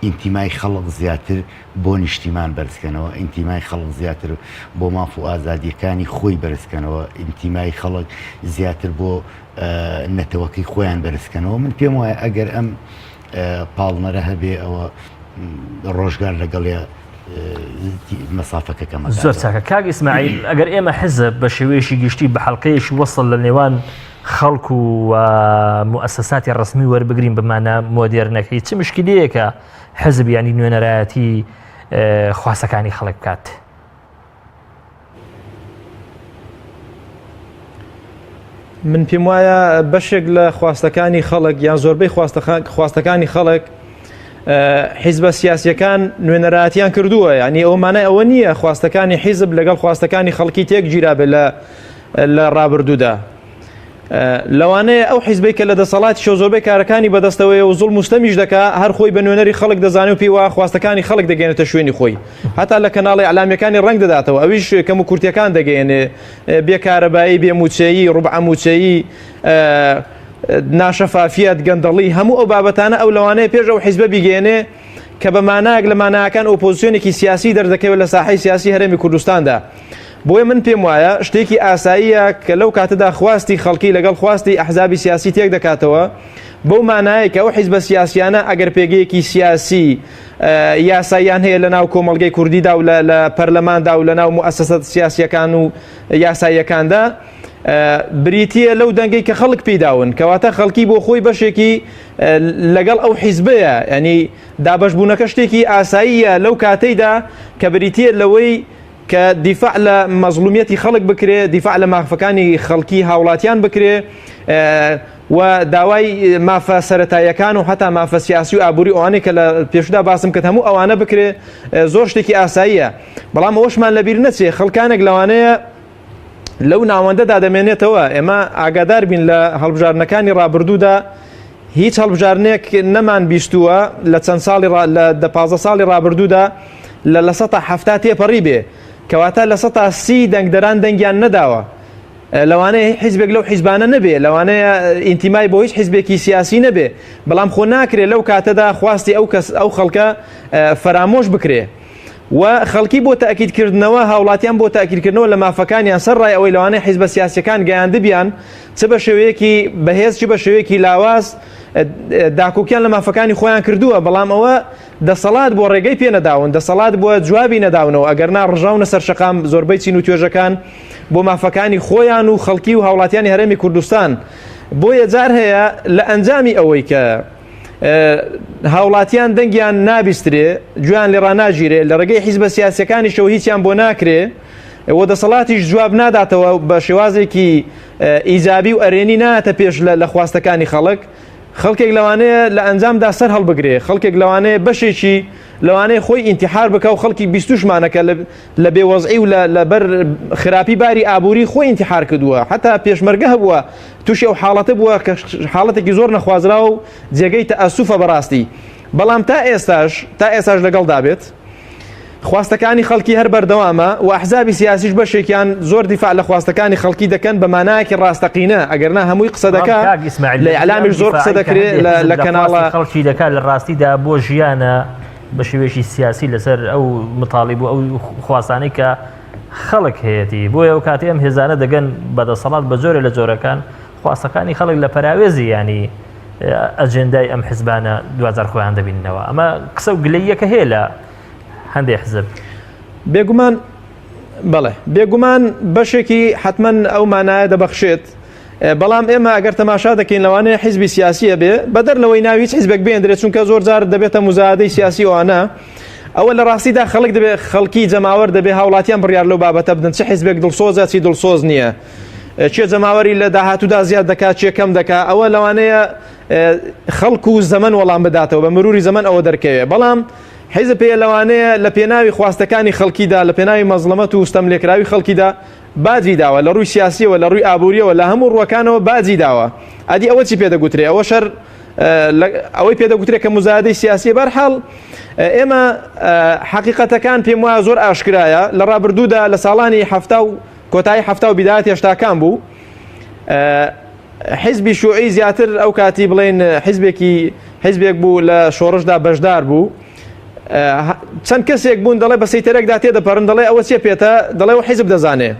ئینتیمای خەڵک زیاتر بۆ نیشتیمان بەرزکەنەوە ئینتیمای خەڵک زیاتر بۆ ماف و ئازادیەکانی خۆی بەرزکەنەوە ئینتیمای خەڵک زیاتر بۆ نەتەوەکەی خۆیان بەرزکەنەوە من پێم وایە ئەگەر ئەم پاڵنەرە هەبێ ئەوە ڕۆژگار لەگەڵێ مەسافەکە کەمە زۆر چاکە کاک ئیسماعیل ئەگەر ئێمە حزب بە شێوەیەکی گشتی بە حەڵقەیەکی وەسڵ لە نێوان خەڵک و موئەسەساتی ڕەسمی وەربگرین بمانە مۆدێرنەکەی چ مشکلەیەکە حزب ینی نوێنەرایەتی خواستەکانی خەڵک بکات؟ من پێم وایە بەشێک لە خواستەکانی خەڵک یان زۆربەی خواستەکانی خەڵک حیزبە سیاسیەکان نوێنەراتیان کردووە ینی ئەو مانای ئەوە نییە خواستەکانی حیزب لەگەڵ خواستەکانی خەڵکی تێک گیرابێت لە لە ڕابردوودا. لەوانەیە ئەو حیزبەی کە لە دەسەڵاتیشەوە زۆربەی کارەکانی بەدەستەوەیە و زوڵم و ستەمیش دەکا هەر خۆی بە نوێنەری خەڵک دەزانێ و پێی وایە خواستەکانی خەڵک دەگەێنێتە شوێنی خۆی هەتا لە کەناڵی ئەلامیەکانی ڕەنگ دەداتەوە ئەویش کەم و کورتیەکان دەگەێنێ بێ کارەبایی بێ موچەیی ڕوبعە موچەیی ناشەفافیەت گەندەڵی هەموو ئەو بابەتانە ئەو لەوانەیە پێش ئەو حیزبە بیگەێنێ کە بە مانایەک لە ماناکان ئۆپۆزیسیۆنێکی سیاسی دەردەکەوێت لە ساحەی سیاسی هەرێمی کوردستاندا. بۆیە من پێم وایە شتێکی ئاساییە کە لەو کاتەدا خواستی خەڵکی لەگەڵ خواستی ئەحزابی سیاسی تێک دەکاتەوە بەو مانایە کە ئەو حیزبە سیاسیانە ئەگەر پێگەیەکی سیاسی یاساییان هەیە لە ناو کۆمەڵگەی کوردیدا و لە پەرلەماندا و لە ناو موئەسەسە سیاسیەکان و یاساییەکاندا بریتییە لەو دەنگەی کە خەڵک پێیداون کەواتە خەڵکی بۆ خۆی بەشێکی لەگەڵ ئەو حیزبەیە ینی دابەشبوونەکە شتێکی ئاساییە لەو کاتەیدا کە بریتییە لەوەی کە دیفاع لە مەزڵومیەتی خەڵک بکرێ، دیفاع لە مافەکانی خەڵکی هاوڵاتیان بکرێ و داوای مافە سەرەتاییەکان و هەتا مافە سیاسی و ئابووری ئەوانەی کە لە پێشودا باسم کرد هەموو ئەوانە بکرێ زۆر شتێکی ئاساییە بەڵام ئەوەشمان لەبیر نەچێ خەڵکانێک لەوانەیە لەو ناوەندەدا دەمێنێتەوە ئێمە ئاگادار بین لە هەڵبژاردنەکانی ڕابردوودا هیچ هەڵبژاردنێک نەمان بیستووە لە چەند ساڵی لە دە پازدە ساڵی ڕابردوودا لە 70% تێپەڕی بێ کەواتە 30% دەنگدەران دەنگیان نەداوە لەوانەیە حیزبێک لەو حیزبانە نەبێ لەوانەیە ئینتیمای بۆ هیچ حیزبێکی سیاسی نەبێ بەڵام خۆ ناکرێ لەو کاتەدا خواستی ئەو کەس ئەو خەڵکە فەرامۆش بکرێ و خەڵکی بۆ تەئکید کردنەوە هاوڵاتیان بۆ تەئکید کردنەوە لە مافەکانیان سەر ڕای ئەوەی لەوانەیە حیزبە سیاسیەکان گەیاندبیان چ بە شێوەیەکی بەهێز چ بە شێوەیەکی لاواز داکۆکیان لە مافەکانی خۆیان کردووە بەڵام ئەوە دەسەڵات بۆ ڕێگەی پێ نەداون دەسەڵات بۆ جوابی نەداونەوە ئەگەر نا ڕژاونە سەر شەقام زۆربەی چین و توێژەکان بۆ مافەکانی خۆیان و خەڵکی و هاوڵاتیانی هەرێمی کوردستان بۆیە جار هەیە لە ئەنجامی ئەوەی کە هاوڵاتیان دەنگیان نابیسترێ، گوێیان لێ ڕاناگیرێ، لە ڕێگەی حیزبە سیاسیەکانیشەوە هیچیان بۆ ناکرێ و دەسەڵاتیش جواب ناداتەوە بە شێوازێکی ئیجابی و ئەرێنی نایەتە پێش لە خواستەکانی خەڵک، خەڵکێک لەوانەیە لە ئەنجامدا سەر هەڵبگرێ، خەڵکێک لەوانەیە بەشێکی لەوانەیە خۆی ئینتیحار بکا و خەڵکی بیستوشمانە کە لە بێوەزعی و لەبەر خراپی باری ئابووری خۆی ئینتیحار کردووە، حەتا پێشمەرگە هەبووە تووشی ئەو حاڵەتە بووە کە حاڵەتێکی زۆر نەخوازراوە و جێگەی تەئەسوفە بەڕاستی بەڵام تا ئێستاش تا ئێستاش لەگەڵدا بێت خواستەکانی خەڵکی هەر بەردەوامە و ئەحزابی سیاسیش بەشێکیان زۆر دیفاع لە خواستەکانی خەڵکی دەکەن بە مانایەکی ڕاستەقینە ئەگەر نا هەمووی قسە دەکا لە ئیعلامیش زۆر قسە دەکرێت لە کەناڵە خەڵکی دەکات لە ڕاستیدا بۆ ژیانە بە شێوەیەکی سیاسی لەسەر ئەو متاڵیب و ئەو خواستانەی کە خەڵک هەیەتی بۆیە ئەو کاتی ئەم هێزانە دەگەن بە دەسەڵات بە جۆرە لە جۆرەکان خواستەکانی خەڵک لە پەراوێزی ینی ئەجێندای ئەم حزبانە دوجار خۆیان دەبیننەوە ئەمە قسە و گلەیەکە هەیە لە هەندێک حزب. بێگومان بەڵێ بێگومان بەشێکی حتمما ئەو مانایە دەبەخشێت بەڵام ئێمە ئەگەر تەماشا دەکەین لەوانەیە حیزبی سیاسیە بێ بەدەر لەوەی ناوی هیچ حیزبێک بێندرێت چونکە زۆر جار دەبێتە مزادەی سیاسی ئەوانە ئەوە لە ڕاستیدا خەڵک دەبێت خەڵکی جەماوەر دەبێ هاوڵاتیان بڕیار لەو بابەتە بدەن چ حیزبێک دڵسۆزە چی دڵسۆز نییە چێ جەماوەری لە داهاتوودا زیاد دەکات چێ کەم دەکات ئەوە لەوانەیە خەڵک و زەمەن وەڵام بداتەوە بە مروری زەمەن ئەوە دەرکەوێ بەڵام حیزب پێ لەوانەیە لە پێناوی خواستەکانی خەڵکیدا لە پێناوی مەزڵەمەت و ستەم لێکراوی خەڵکیدا باجی داوە لە ڕووی سیاسیەوە لە ڕووی ئابووریەوە لە هەموو ڕووەکانەوە باجی داوە ئەدی ئەوە چی پێدەگوترێ ئەوە شەر ئەوەی پێدەگوترێ کە مزایدەی سیاسیە بەرحاڵ ئێمە حەقیقەتەکان پێم وایە زۆر ئاشکرایە لە ڕابردوودا لە ساڵانی هەفتا و کۆتایی هەفتا و بیدایەت هێشتاکان بوو حیزبی شوعی زیاتر ئەو کاتی بڵێن حیزبێکی حیزبێک بوو لە شۆڕشدا بەشدار بوو چەند کەسێک بوون دەڵێ بە سەیتەرێکدا تێدەپەڕن دەڵێ ئەوە چێ پێتە دەڵێ و حیزب دەزانێ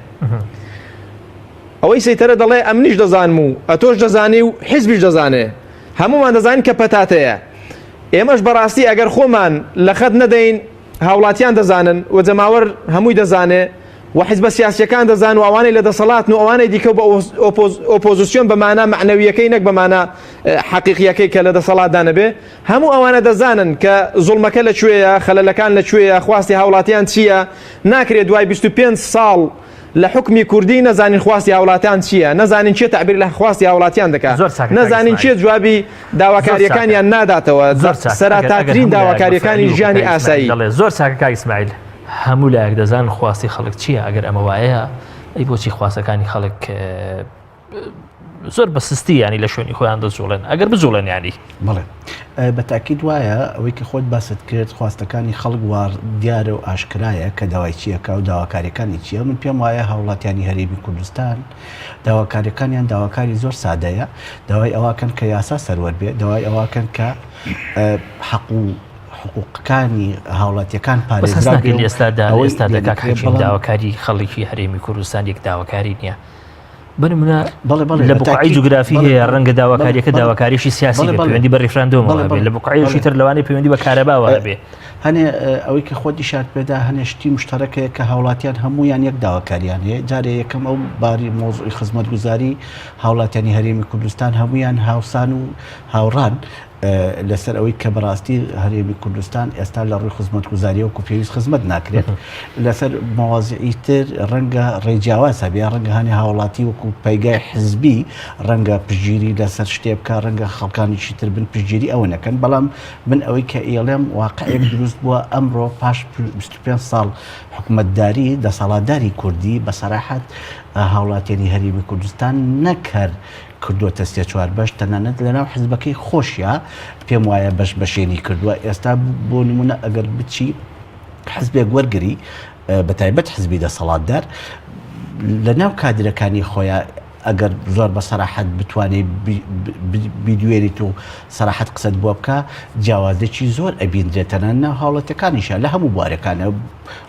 ئەوەی سەیتەرە دەڵێ ئەمنیش دەزانم و ئەتۆش دەزانی و حیزبیش دەزانێ هەمومان دەزانین کە پەتاتەیە ئێمەش بەڕاستی ئەگەر خۆمان لە خەت نەدەین هاوڵاتیان دەزانن و جەماوەر هەمووی دەزانێ و حیزبە سیاسیەکان دەزان و ئەوانەی لە دەسەڵاتن و ئەوانەی دیکە بە ئۆپۆزیسیۆن بە مانا مەعنەویەکەی نەک بە مانا حەقیقیەکەی کە لە دەسەڵاتدا نەبێ هەموو ئەوانە دەزانن کە زوڵمەکە لە کوێیە خەلەلەکان لە کوێیە خواستی هاوڵاتیان چییە ناکرێت دوای 25 ساڵ لە حوکمی کوردی نەزانین خواستی هاوڵاتان چییە، نەزانین کێ تەعبیر لە خواستی هاوڵاتیان دەکا، زۆر چاکە کاک نەزانین کێ ئیسماعیل. جوابی زۆر چاکە. داواکارییەکانیان ناداتەوە، زۆر چاکە. ئەگەر ئەگەر سەراتاترین هەموو لایەک بە داواکارییەکانی فعلی وەکو ژیانی کاک ئیسماعیل ئاسایی. دەڵێ زۆر چاکە کاک ئیسماعیل. هەموو لایەک دەزانن خواستی خەڵک چییە، ئەگەر ئەمە وایە ئەی بۆچی خواستەکانی خەڵک زۆر بە سستی ینی لە شوێنی خۆیان دەجوڵێن ئەگەر بجوڵێن ینی. بەڵێ بە تاکید وایە ئەوەی کە خۆت باست کرد خواستەکانی خەڵک وا دیارە و ئاشکرایە کە داوای چیەکە و داواکاریەکانی چییە من پێم وایە هاوڵاتیانی هەرێمی کوردستان داواکاریەکانیان داواکاری زۆر سادەیە داوای ئەوەکەن کە یاسا سەروەر بێ داوای ئەوەکەن کە حەق و حقوقەکانی هاوڵاتیەکان پارێزراو بێ و ئێستادا ئێستادا کاک حەکیم داواکاری خەڵکی هەرێمی کوردستان یەک داواکاری نییە بنمونە لە بقعی جوگرافی هەیە ڕەنگە داواکاریەکە داواکاریشی سیاسی پەیوەندی بە ڕیفراندۆمەوە هەبێ لە بقعیشی تر لەوانەیە پەیوەندی بە کارەباوە هەبێ هەنێ ئەوەی کە خۆت ئیشارت پێدا هەنێ شتی مشتەرەکەیە کە هاوڵاتیان هەمویان یەک داواکاریان هەیە جارێ یەکەم ئەو باری مۆزوعی خزمەتگوزاری هاوڵاتیانی هەرێمی کوردستان هەمویان هاوسان و هاوڕان لەسەر ئەوەی کە بەڕاستی هەرێمی کوردستان ئێستا لە ڕووی خزمەتگوزاریەوە وەکو پێویست خزمەت ناکرێت لەسەر مەوازیعی تر ڕەنگە ڕێی جیاواز هەبێ ڕەنگە هەنێ هاوڵاتی وەکو پەیگای حزبی ڕەنگە پشتگیری لەسەر شتێ بکە ڕەنگە خەڵکانیشی تر بن پشتگیری ئەوە نەکەن بەڵام من ئەوەی کە ئێڵێم واقعێک دروست بووە ئەمڕۆ پاش 25 ساڵ حکومەتداری دەسەڵاتداری کوردی بە سەراحەت هاوڵاتیانی هەرێمی کوردستان نەک هەر کردووەتە سێ چوار بەش، تەنانەت لەناو حزبەکەی خۆشیا پێم وایە بەش بەشێنی کردووە، ئێستا بۆ نمونە ئەگەر بچی حزبێک وەرگری بەتایبەت حزبی دەسەڵاتدار لەناو کادرەکانی خۆیان ئەگەر زۆر بە سەراحەت بتوانێت بیدوێنیت و سەراحەت قسەت بۆ بکە جیاوازێکی زۆر ئەبیندرێت تەنانەت ناو هاوڵاتیەکانیشە لە هەموو بوارەکانە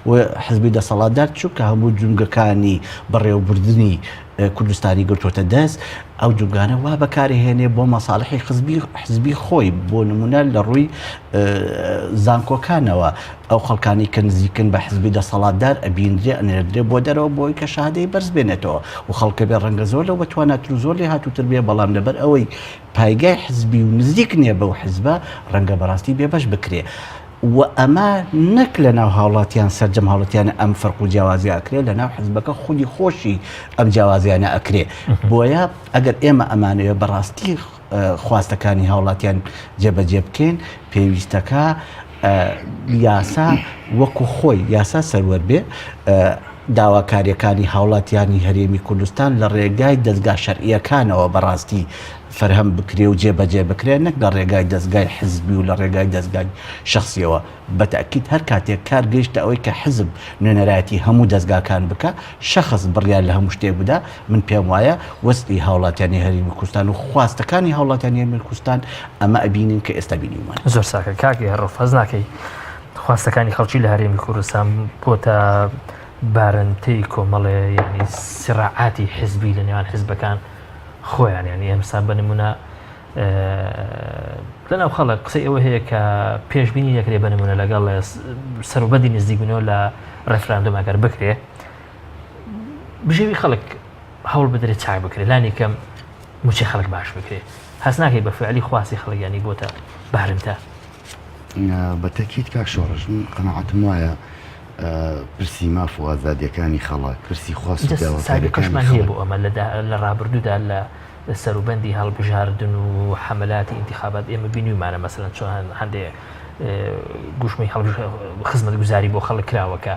و حزبی دەسەڵاتدار چونکە هەموو جومگەکانی بەڕێوەبردنی کوردستانی گرتووەتە دەست، ئەو جومگانە وا بەکارهێنێ بۆ مەساڵحی حزبی حزبی خۆی، بۆ نموونە لە ڕووی زانکۆکانەوە ئەو خەڵکانی کە نزیکن بە حزبی دەسەڵاتدار ئەبیندرێ ئەنێردرێ بۆ دەرەوە بۆی کە شەهادەی بەرز بێنێتەوە و خەڵکە بێ ڕەنگە زۆر لەو بەتواناتر و زۆر لێهاتووتر بێ بەڵام لەبەر ئەوەی پایگای حزبی و نزیک نییە بەو حزبە ڕەنگە بەڕاستی بێبەش بکرێ. و ئەمە نەک لە ناو هاوڵاتیان سەرجەم هاوڵاتیانە ئەم فەرق و جیاوازیە ئەکرێ لە ناو حزبەکە خودی خۆشی ئەم جیاوازیانە ئەکرێ بۆیە ئەگەر ئێمە ئەمانەوێ بەڕاستی خواستەکانی هاوڵاتیان جێبەجێ بکەین پێویستەکە یاسا وەکو خۆی یاسا سەروەر بێ داواکاریەکانی هاوڵاتیانی هەرێمی کوردستان لە ڕێگای دەستگا شەرعیەکانەوە بەڕاستی فەرهەم بکرێ و جێبەجێ بکرێ نەک لە ڕێگای دەزگای حزبی و لە ڕێگای دەزگای شەخسیەوە، بە تەئکید هەر کاتێک کار گەیشتە ئەوەی کە حزب نوێنەرایەتی هەموو دەزگاکان بکا، شەخس بڕیار لە هەموو شتێک بدا، من پێم وایە وەزعی هاوڵاتیانی هەرێمی کوردستان و خواستەکانی هاوڵاتیانی هەرێمی کوردستان ئەمە ئەبینین کە ئێستا بینیومانە. زۆر چاکە کاک هێڕۆ هەست ناکەی خواستەکانی خەڵکی لە هەرێمی کوردستان بۆتە بارمتەی کۆمەڵێ یانی سراعاتی حزبی لە نێوان حزبەکان؟ خۆیان یانی ئەمسا بە نمونە لەناو خەڵک قسەی ئەوە هەیە کە پێشبینی دەکرێت بە نمونە لەگەڵ سەروبەندی نزیکبوونەوە لە ڕێفراندۆم ئەگەر بکرێ بژێوی خەڵک هەوڵ بدرێت چاک بکرێت لانی کەم موچەی خەڵک باش بکرێت هەست ناکەی بە فعلی خواستی خەڵک ینی بۆتە بارمتە بە تەکید کاک شۆڕش من قەناعەتم وایە پرسی ماف و ئازادیەکانی خەڵک، پرسی خواست و داواکاریەکانی خەڵک. بۆ ئەمە لە ڕابردوودا لە سەروبەندی هەڵبژاردن و حەملاتی ئینتیخابات ئێمە بینیومانە مەسەلەن چۆن هەندێ گوشمەی خزمەتگوزاری بۆ خەڵک کراوە کە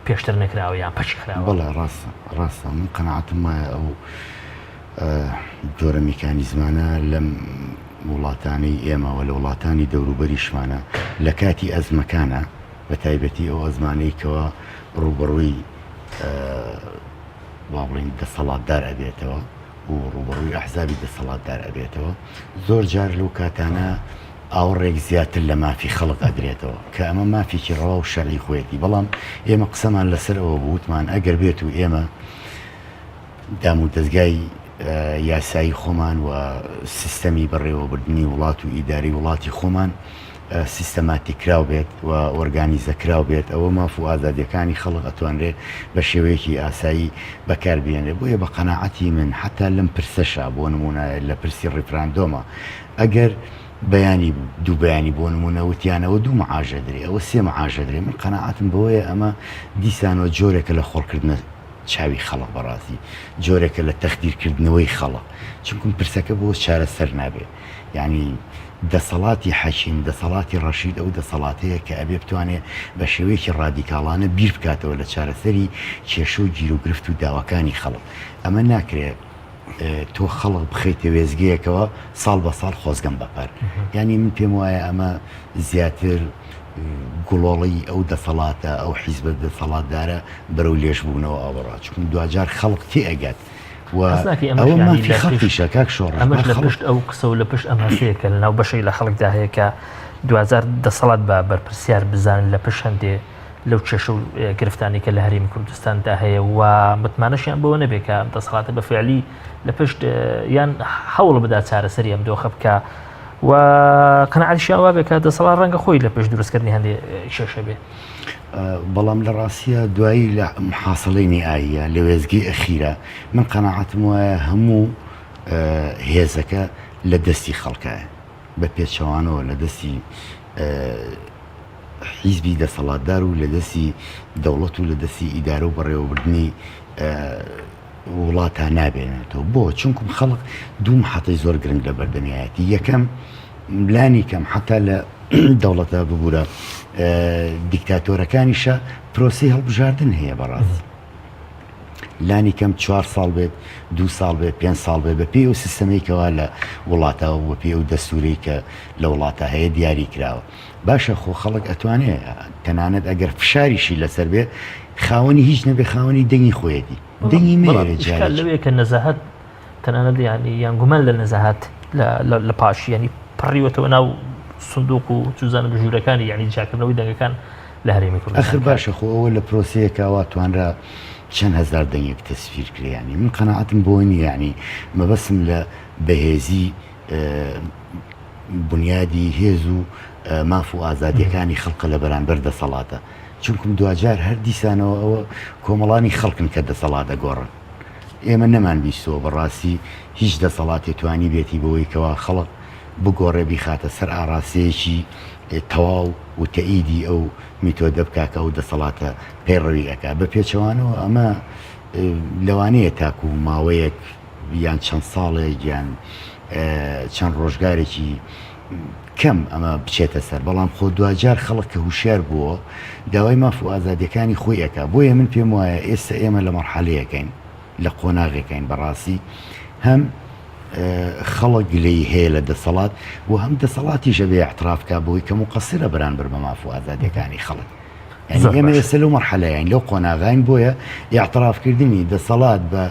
پێشتر نەکراوە یان پەکی خراوە. بەڵێ ڕاستە ڕاستە من قەناعەتم وایە ئەو جۆرە میکانیزمانە لەم وڵاتانەی ئێمە و لە وڵاتانی دەوروبەریشمانە لە کاتی ئەزمەکانە بە تایبەتی ئەو ئەزمانەی کەوا ڕووبەڕووی با بڵێین دەسەڵاتدار ئەبێتەوە و ڕووبەڕووی ئەحزابی دەسەڵاتدار ئەبێتەوە زۆر جار لەو کاتانە ئاوڕێک زیاتر لە مافی خەڵک ئەدرێتەوە کە ئەمە مافێکی ڕەوا و شەرعی خۆیەتی بەڵام ئێمە قسەمان لەسەر ئەوە بوو وتمان ئەگەر بێت و ئێمە دامودەزگای یاسایی خۆمان و سیستەمی بەڕێوەبردنی وڵات و ئیدارەی وڵاتی خۆمان سیستەماتیک کراو بێت و ئۆرگانیزە کراو بێت ئەوە ماف و ئازادیەکانی خەڵک ئەتوانرێت بە شێوەیەکی ئاسایی بەکار بێنرێت بۆیە بە قەناعەتی من حەتا لەم پرسەشا بۆ نمونە لە پرسی ڕیفراندۆمە ئەگەر بەیانی دوو بەیانی بۆ نمونە وتیان ئەوە دوو معاش ئەدرێ ئەوە سێ معاش ئەدرێ من قەناعەتم بەوەیە ئەمە دیسانەوە جۆرێکە لە خۆڵکردنە چاوی خەڵک بەڕاستی جۆرێکە لە تەخدیرکردنەوەی خەڵک چونکم پرسەکە بۆ چارەسەر نابێ یعنی دەسەڵاتی حەکیم دەسەڵاتی ڕەشید ئەو دەسەڵاتەیە کە ئەبێ بتوانێ بە شێوەیەکی ڕادیکاڵانە بیر بکاتەوە لە چارەسەری کێشە و گیروگرفت و داواکانی خەڵک ئەمە ناکرێ. تۆ خەڵک بخەیتە وێزگەیەکەوە ساڵ بە ساڵ خۆزگەم بەپەر یعنی من پێم وایە ئەمە زیاتر گوڵۆڵی ئەو دەسەڵاتە ئەو حیزبە دەسەڵاتدارە بەرەو لێژبوونەوە ئەوەڕا چون دواجار خەڵک تێ ئەگات و ئەوە مافی خەڵکیشە کاک شۆڕش ئەمەش لە پشت ئەو قسە و لە پشت ئەم هەستەیە کە لەناو بەشێک لە خەڵکدا هەیە کە دواجار دەسەڵات بە بەرپرسیار بزانن لە پشت هەندێ لەو کێشە و گرفتانی کە لە هەرێمی کوردستاندا هەیە و متمانەشیان بەوە نەبێت کە ئەم دەسەڵاتە بە فعلی لە پشت یان هەوڵ بدا چارەسەری ئەم دۆخە بکە و قەناعەتیشیان وابێ کە دەسەڵات ڕەنگە خۆی لە پشت دروستکردنی هەندێ کێشە بێ. بەڵام لە ڕاستیە دوایی لە محاسڵەی نیئاییە لە وێزگەی ئەخیرە من قەناعەتم وایە هەموو هێزەکە لە دەستی خەڵکایە بە پێچەوانەوە لە دەستی حیزبی دەسەڵاتدار و لە دەستی دەوڵەت و لە دەستی ئیدارە و بەڕێوەبردنی وڵاتا نابێنێتەوە بۆ چونکم خەڵک دوو محەتەی زۆر گرنگ لە بەردەمیایەتی یەکەم لانی کەم حتا لە دەوڵەتە ببوورە دیکتاتۆرەکانیشە پرۆسی هەڵبژاردن هەیە بەڕاست لانی کەم چوار ساڵ بێت دو ساڵ بێت پێ ساڵ بێت بە پێی ئەو سیستەمەی کەوا لە وڵاتەوە بە پێی ئەو دەستورەی کە لە وڵاتە هەیە دیاری کراوە باشە خۆ خەڵک ئەتوانێ تەنانەت ئەگەر فشاریشی لەسەر بێ خاوەنی هیچ نەبێ خاوەنی دەنگی خۆیەتی دەنگی مەیەوێ جارێ لەوەیە کە نەزاهەت تەنانەت یانی یان گومان لە نەزاهەت لە پاش یانی پەڕیوەتەوە ناو سندوق و چوزانم ژوورەکانی یانی جیاکردنەوەی دەنگەکان لە هەرێمی کوردستان ئەخر باشە خۆ ئەوە لە پرۆسەیەکا وا توانرا چەند هەزار دەنگێک تەسفیر کرێ یانی من قەناعەتم بۆ نییە یانی مەبەستم لە بەهێزی بونیادی هێز و ماف و ئازادیەکانی خەڵقە لە بەرانبەر دەسەڵاتە چونکم دواجار هەر دیسانەوە ئەوە کۆمەڵانی خەڵکن کە دەسەڵات دەگۆڕن ئێمە نەمان بیستەوە بەڕاستی هیچ دەسەڵاتێ توانی بێتی بەوەی کەوا خەڵق بگۆڕێ بیخاتە سەر ئاڕاستەیەکی تەواو و تەئیدی ئەو میتۆدە بکا کە ئەو دەسەڵاتە پەیڕەوی ئەکا بە پێچەوانەوە ئەمە لەوانەیە تاکو ماوەیەک یان چەند ساڵێک یان چەند ڕۆژگارێکی کەم ئەمە بچێتە سەر بەڵام خۆ دواجار خەڵک کە هوشیار بووە داوای ماف و ئازادیەکانی خۆی ئەک بۆیە من پێم وایە ئێستا ئێمە لە مەرحەلەیەکەین لە قۆناغێکین بەڕاستی هەم خەڵک گلەی هەیە لە دەسەڵات و هەم دەسەڵاتیشە بێ اعترافکە بۆی کە مقەسرە بەرانبەر بە ماف و ئازادیەکانی خەڵک یعنی ئێمە ئێستا لەو مەرحەلەیان لەو قۆناغین بۆیە اعترافکردنی دەسەڵات بە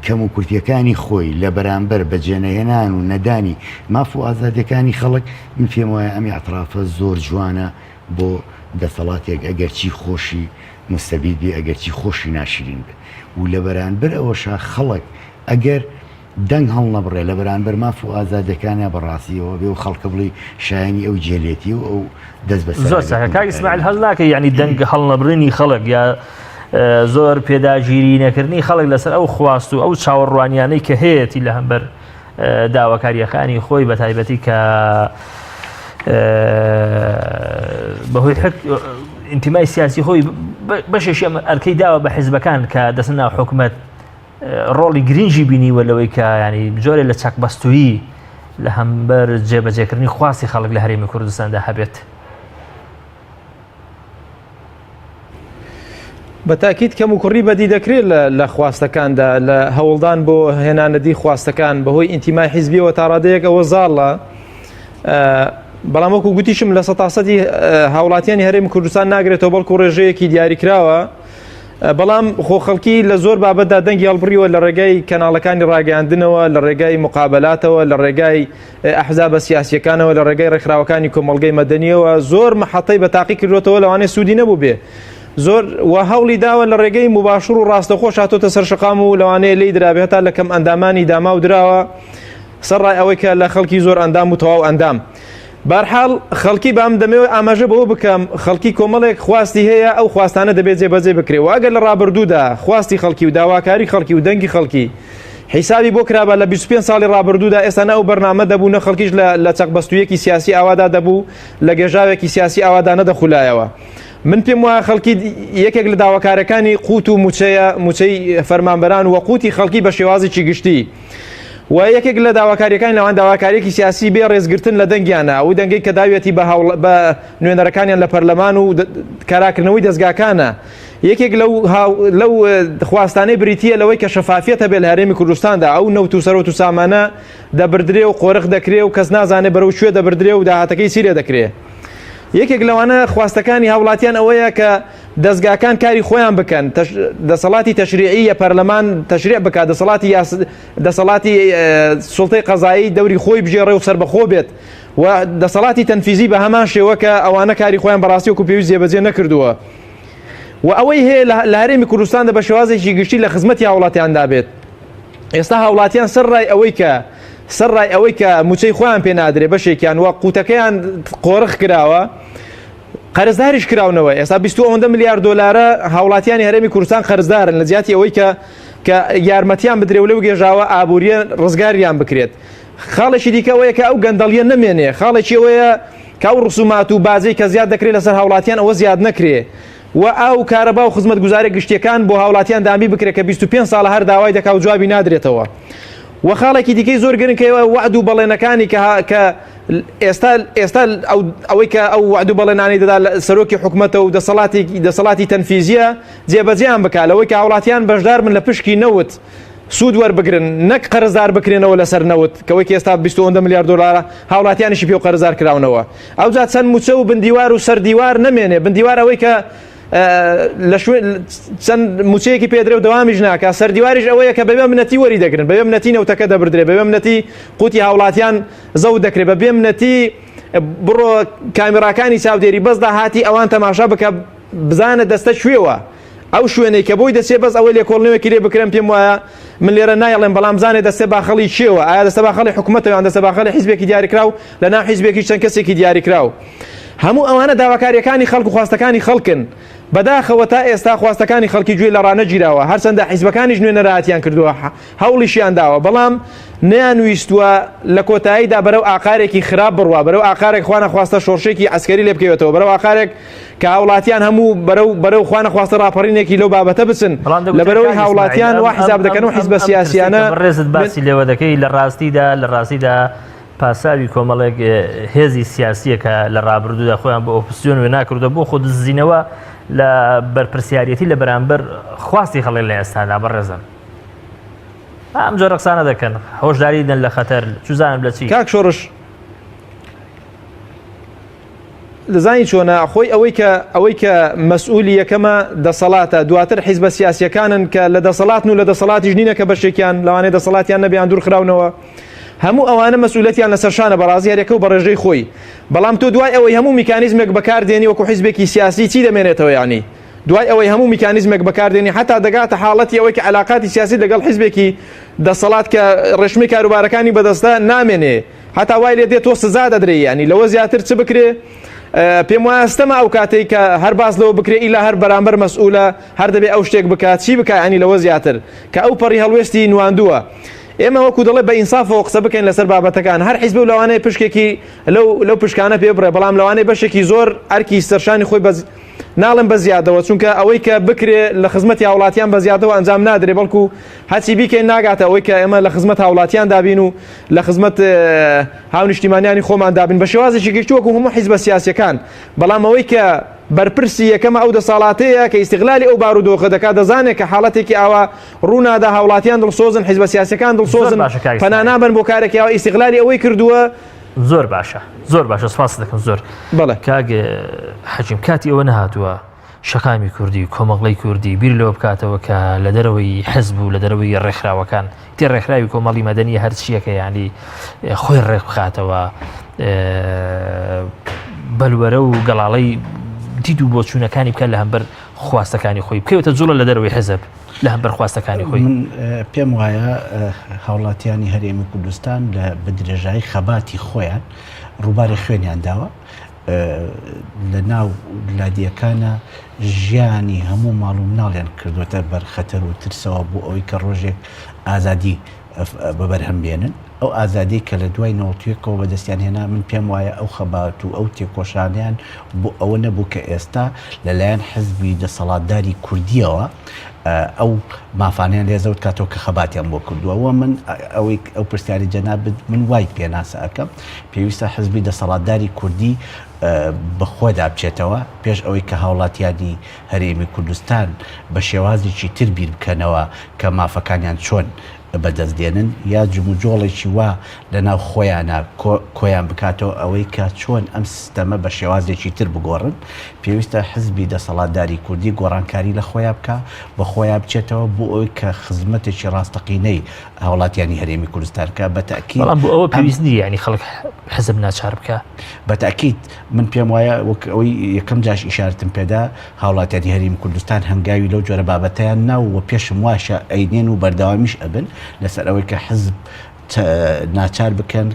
کەموکورتیەکانی خۆی لە بەرامبەر بەجێنەهێنان و نەدانی ماف و ئازادیەکانی خەڵک، من پێم وایە ئەم ئیعترافە زۆر جوانە بۆ دەسەڵاتێک ئەگەرچی خۆشی موستەبید بێ ئەگەرچی خۆشی ناشرین بێ و لە بەرانبەر ئەوەشا خەڵک ئەگەر دەنگ هەڵنەبڕێ لە بەرانبەر ماف و ئازادیەکانیا بەڕاستی ئەوە بێ و خەڵکە بڵێی شایەنی ئەو جێلێتی و ئەو دەست بەسەر زۆر چاکە کاک ئیسماعیل هەست ناکەی یعنی دەنگ هەڵنەبڕینی خەڵک یا زۆر پێداگیری نەکردنی خەڵک لەسەر ئەو خواست و ئەو چاوەڕوانیانەی کە هەیەتی لە هەمبەر داواکاریەکانی خۆی بە تایبەتی کە بەهۆی ئینتیمای سیاسی خۆی بەشێکی ئەم ئەرکەی داوە بە حیزبەکان کە دەچن ناو حکومەت ڕۆڵی گرنگی بینیوە لەوەی کە ینی جۆرێ لە چەقبەستوویی لە هەمبەر جێبەجێکردنی خواستی خەڵک لە هەرێمی کوردستاندا هەبێت. بە تاکید کەموکوڕی بەدی دەکرێت لە خواستەکاندا لە هەوڵدان بۆ هێنانەدی خواستەکان بەهۆی ئینتیمای حیزبیەوە تاڕادەیەک ئەوە زاڵە بەڵام وەکو گوتیشم لە سەتاسەدی هاوڵاتیانی هەرێمی کوردستان ناگرێتەوە بەڵکو ڕێژەیەکی دیاریکراوە بەڵام خۆ خەڵکی لە زۆر بابەتدا دەنگی هەڵبڕیوە لە ڕێگای کەناڵەکانی ڕاگەیاندنەوە لە ڕێگای مقابلاتەوە لە ڕێگای ئەحزابە سیاسیەکانەوە لە ڕێگای ڕێکخراوەکانی کۆمەڵگەی مەدەنیەوە زۆر محەتەی بە تاقی کردوێتەوە لەوانەیە سوودی نەبوو بێ زۆر و هەوڵی داوە لە ڕێگەی مباشر و ڕاستەخۆش هاتۆتە سەر شەقام و لەوانەیە لێی درابێ هەتا لە کەم ئەندامانی داما و دراوە سەرڕای ئەوەی کە لە خەڵکی زۆر ئەندام و تەواو ئەندام. بارحاڵ خەڵکی بام دەمەوێت ئاماژە بەوە بکەم خەڵکی کۆمەڵێک خواستی هەیە ئەو خواستانە دەبێت جێبەجێ بکرێ و ئەگەر لە ڕابردوودا خواستی خەڵکی و داواکاری خەڵکی و دەنگی خەڵکی حیسابی بۆ کرابا لە 25 ساڵی ڕابردوودا ئێستا نە ئەو بەرنامە دەبوو نە خەڵکیش لە چەقبەستوویەکی سیاسی ئاوادا دەبوو لە گێژاوێکی سیاسی ئاوادا نەدەخولایەوە. من پێم وایە خەڵکی یەکێک لە داواکارەکانی قوت و موچەیە موچەی فەرمانبەران و قوتی خەڵکی بە شێوازێکی گشتی و یەکێک لە داواکاریەکانی لەوان داواکاریەکی سیاسی بێ ڕێزگرتن لە دەنگیانە ئەو دەنگەی کە داویەتی بە هاوڵ بە نوێنەرەکانیان لە پەرلەمان و کاراکردنەوەی دەزگاکانە. یەکێک لەو لەو خواستانەی بریتییە لەوەی کە شەفافیەت هەبێت لە هەرێمی کوردستاندا ئەو نەوت و سەرۆت و سامانە دەبردرێ و قۆرخ دەکرێ و کەس نازانێ بەرەو کوێ دەبردرێ و داهاتەکەی چی لێ دەکرێ. یەکێک لەوانە خواستەکانی هاوڵاتیان ئەوەیە کە دەزگاکان کاری خۆیان بکەن دەسەڵاتی تەشریعی یە پەرلەمان تەشریع بکات دەسەڵاتی دەسەڵاتی سوڵتەی قەزایی دەوری خۆی بگێڕێ و سەربەخۆ بێت و دەسەڵاتی تەنفیزی بە هەمان شێوە کە ئەوانە کاری خۆیان بەڕاستی وەکو پێویست جێبەجێ نەکردووە و ئەوەی هەیە لە هەرێمی کوردستاندا بە شێوازێکی گشتی لە خزمەتی هاوڵاتیاندا بێت ئێستا هاوڵاتیان سەر ڕای ئەوەی کە سەر ڕای ئەوەی کە موچەی خۆیان پێ نادرێ بەشێکیان وە قوتەکەیان قۆرخ کراوە قەرزداریش کراونەوە ئێستا 20 ئەوەندە ملیار دۆلارە هاوڵاتیانی هەرێمی کوردستان قەرزدارن لە جیاتی ئەوەی کە کە یارمەتیان بدرێ و لەو گێژاوە ئابووریە ڕزگاریان بکرێت خاڵێکی دیکە ئەوەیە کە ئەو گەندەڵیە نەمێنێ خاڵێکی ئەوەیە کە ئەو ڕسومات و باجەی کە زیاد دەکرێت لەسەر هاوڵاتیان ئەوە زیاد نەکرێ و ئاو و کارەبا و خزمەتگوزاریە گشتیەکان بۆ هاوڵاتیان دابین بکرێت کە 25 ساڵە هەر داوای دەکا و جوابی نادرێتەوە و خاڵێکی دیکەی زۆر گرنگ کە وەعد و بەڵێنەکانی کە کە ئێستا ئێستا ئەو ئەوەی کە ئەو وەعد و بەڵێنانەی دەدا سەرۆکی حکومەتە و دەسەڵاتی دەسەڵاتی تەنفیزیە جێبەجێیان بکا لەوەی کە هاوڵاتیان بەشدار بن لە پشکی نەوت سوود وەربگرن نەک قەرزدار بکرێنەوە لەسەر نەوت کەوەی کە ئێستا 20 ئەوەندە ملیار دۆلارە هاوڵاتیانیشی پێ قەرزار کراونەوە ئەوجا چەند موچە و بندیوار و سەردیوار نەمێنێ بندیوار ئەوەی کە لە شوێن چەند موچەیەکی پێدرێ و دەوامیش ناکا سەردیواریش ئەوەیە کە بەبێ منەتی وەری دەگرن بەبێ منەتی نەوتەکە دەبردرێ بەبێ منەتی قوتی هاوڵاتیان زەوت دەکرێت بە بێ منەتی بڕۆ کامیراکانی چاودێری بەس داهاتی ئەوان تەماشا بکە بزانە دەستە کوێوە ئەو شوێنەی کە بۆی دەچێ بەس ئەوەی لێکۆڵنەوەکی لێ بکرێن پێم وایە من لێرە نایڵێم بەڵام بزانێ دەستە باخەڵی کێوە ئایا دەستە باخەڵی حکوومەتە یان دەستە باخەڵی حیزبێکی دیاریکراو لە ناو حیزبێکی چەند کەسێکی دیاریکراو هەموو ئەوانە داواکاریەکانی خەڵک و خواستەکانی خەڵکن بەداخەوە تا ئێستا خواستەکانی خەڵکی گوێ لە ڕانەگیراوە هەرچەندە حیزبەکانیش نوێنەرایەتیان کردووە هەوڵیشیان داوە بەڵام نەیانویستووە لە کۆتاییدا بەرەو ئاقارێکی خراپ بڕوا بەرەو ئاقارێک خوانەخواستە شۆڕشێکی عەسکەری لێ بکەوێتەوە بەرەو ئاقارێک کە هاوڵاتیان هەموو بەرەو بەرەو خوانەخواستە ڕاپەڕینێکی لەو بابەتە بچن بەڵام دەگوترێ لەبەرەوەی کاک ئیسماعیل هاوڵاتیان ئەم وا ئەم حیساب ئەم دەکەن و ئەم حیزبە ئەم ترسەی کە سیاسیانە بەڕێزت باسی لێوە دەکەی لە ڕاستیدا لە ڕاستیدا پاساوی کۆمەڵێک هێزی سیاسیە کە لە ڕابردوودا خۆیان بۆ ئۆپسیۆن وێنا کردووە بۆ خۆدزینەوە لە بەرپرسیارەتی لە بەرامبەر خواستی خەڵک لە ئێستادا بەڕێزم ئەم جۆرە قسانە دەکەن هۆشداری دەن لە خەتەر چوزانم لە چی کاک شۆڕش دەزانی چۆنە خۆی ئەوەی کە ئەوەی کە مەسئولی یەکەمە دەسەڵاتە دواتر حیزبە سیاسیەکانن کە لە دەسەڵاتن و لە دەسەڵاتیش نینە کە بەشێکیان لەوانەیە دەسەڵاتیان نەبیان دوور خراونەوە هەموو ئەوانە مەسئولەتیان لەسەر شانە بەڕازی هەرێکە و بەڕێژەی خۆی بەڵام تۆ دوای ئەوەی هەموو میکانیزمێک بەکاردێنی وەکو حیزبێکی سیاسی چی دەمێنێتەوە یعنی دوای ئەوەی هەموو میکانیزمێک بەکاردێنی حتا دەگاتە حاڵەتی ئەوەی کە علاقاتی سیاسی لەگەڵ حیزبێکی دەسەڵات کە ڕێشمی کاروبارەکانی بەدەستە نامێنێ هەتا وای لێ دێت تۆ سزا دەدرێی یانی لەوە زیاتر چ بکرێ پێم وایە ستەمە ئەو کاتێک کە هەر باس لەوە بکرێ ئیلا هەر بەرامبەر مەسئولە هەر دەبێ ئەو شتێک بکات چی بکە ینی لەوە زیاتر کە ئەو پەڕی هەڵوێستی نواندووە ئێمە وەکو دەڵێ بە ئینسافەوە قسە بکەین لەسەر بابەتەکان هەر حیزب و لەوانەیە پشکێکی لەو لەو پشکانە پێ بڕێ بەڵام لەوانەیە بەشێکی زۆر ئەرکی سەرشانی خۆی بە ناڵێم بە زیادەوە چونکە ئەوەی کە بکرێ لە خزمەتی هاوڵاتیان بە زیادەوە ئەنجام نادرێ بەڵکو هەرچی بیکەین ناگاتە ئەوەی کە ئێمە لە خزمەت هاوڵاتیان دابین و لە خزمەت هاونیشتیمانیانی خۆمان دابین بە شێوازێکی گشتی وەکو هەموو حیزبە سیاسیەکان بەڵام ئەوەی کە بەرپرسی یەکەمە ئەو دەسەڵاتەیە کە ئیستغلالی ئەو بارودۆخە دەکات دەزانێت کە حاڵەتێکی ئاوا ڕوونادا هاوڵاتیان دڵسۆزن حیزبە سیاسیەکان دڵسۆزن پەنا نابەن بۆ کارێکی ئاوا ئیستغلالی ئەوەی کردووە زۆر باشە زۆر باشە سپاست دەکەم زۆر بەڵێ کاک حەکیم کاتی ئەوە نەهاتووە شەقامی کوردی و کۆمەڵگەی کوردی بیر لەوە بکاتەوە کە لە دەرەوەی حزب و لە دەرەوەی ڕێکخراوەکان تێ ڕێکخراوی کۆمەڵی مەدەنی هەرچیەکە یعنی خۆی ڕێک بخاتەوە بەلوەرە و گەڵاڵەی دید و بۆچوونەکانی بکە لە هەمبەر خواستەکانی خۆی بکەوێتە جوڵە لە دەرەوەی حزب لە هەمبەر خواستەکانی خۆی. من پێم وایە هاوڵاتیانی هەرێمی کوردستان لە بە درێژایی خەباتی خۆیان ڕووباری خوێنیان داوە لە ناو لادیەکانە ژیانی هەموو ماڵ و مناڵیان کردوێتە بەر خەتەر و ترسەوە بۆ ئەوەی کە ڕۆژێک ئازادی بە بەرهەم بێنن. ئەو ئازادیەی کە لە دوای نەوەتویەکەوە بەدەستیان هێنا من پێم وایە ئەو خەبات و ئەو تێکۆشانیان بۆ ئەوە نەبوو کە ئێستا لەلایەن حزبی دەسەڵاتداری کوردیەوە ئەو مافانیان لێ زەوت کاتەوە کە خەباتیان بۆ کردووە و من ئەوەی ئەو پرسیاری جەنابت من وای پێناسە ئەکەم پێویستە حزبی دەسەڵاتداری کوردی بەخۆدا بچێتەوە پێش ئەوەی کە هاوڵاتیانی هەرێمی کوردستان بە شێوازێکی تر بیر بکەنەوە کە مافەکانیان چۆن بەدەست دێنن یا جموجۆڵێکی وا لەناو خۆیانا کۆیان بکاتەوە ئەوەی کە چۆن ئەم سیستەمە بە شێوازێکی تر بگۆڕن پێویستە حزبی دەسەڵاتداری کوردی گۆڕانکاری لە خۆیا بکا بە خۆیا بچێتەوە بۆ ئەوەی کە خزمەتێکی ڕاستەقینەی هاوڵاتیانی هەرێمی کوردستان بکا بە تەئکید بەڵام بۆ ئەوە پێویست نییە یانی خەڵک حزب ناچار بکا. بە تەئکید من پێم وایە وەک ئەوەی یەکەم جاش ئیشارەتم پێدا هاوڵاتیانی هەرێمی کوردستان هەنگاوی لەو جۆرە بابەتەیان نا و پێشم واشە ئەینێن و بەردەوامیش ئەبن لەسەر ئەوەی کە حزب ناچار بکەن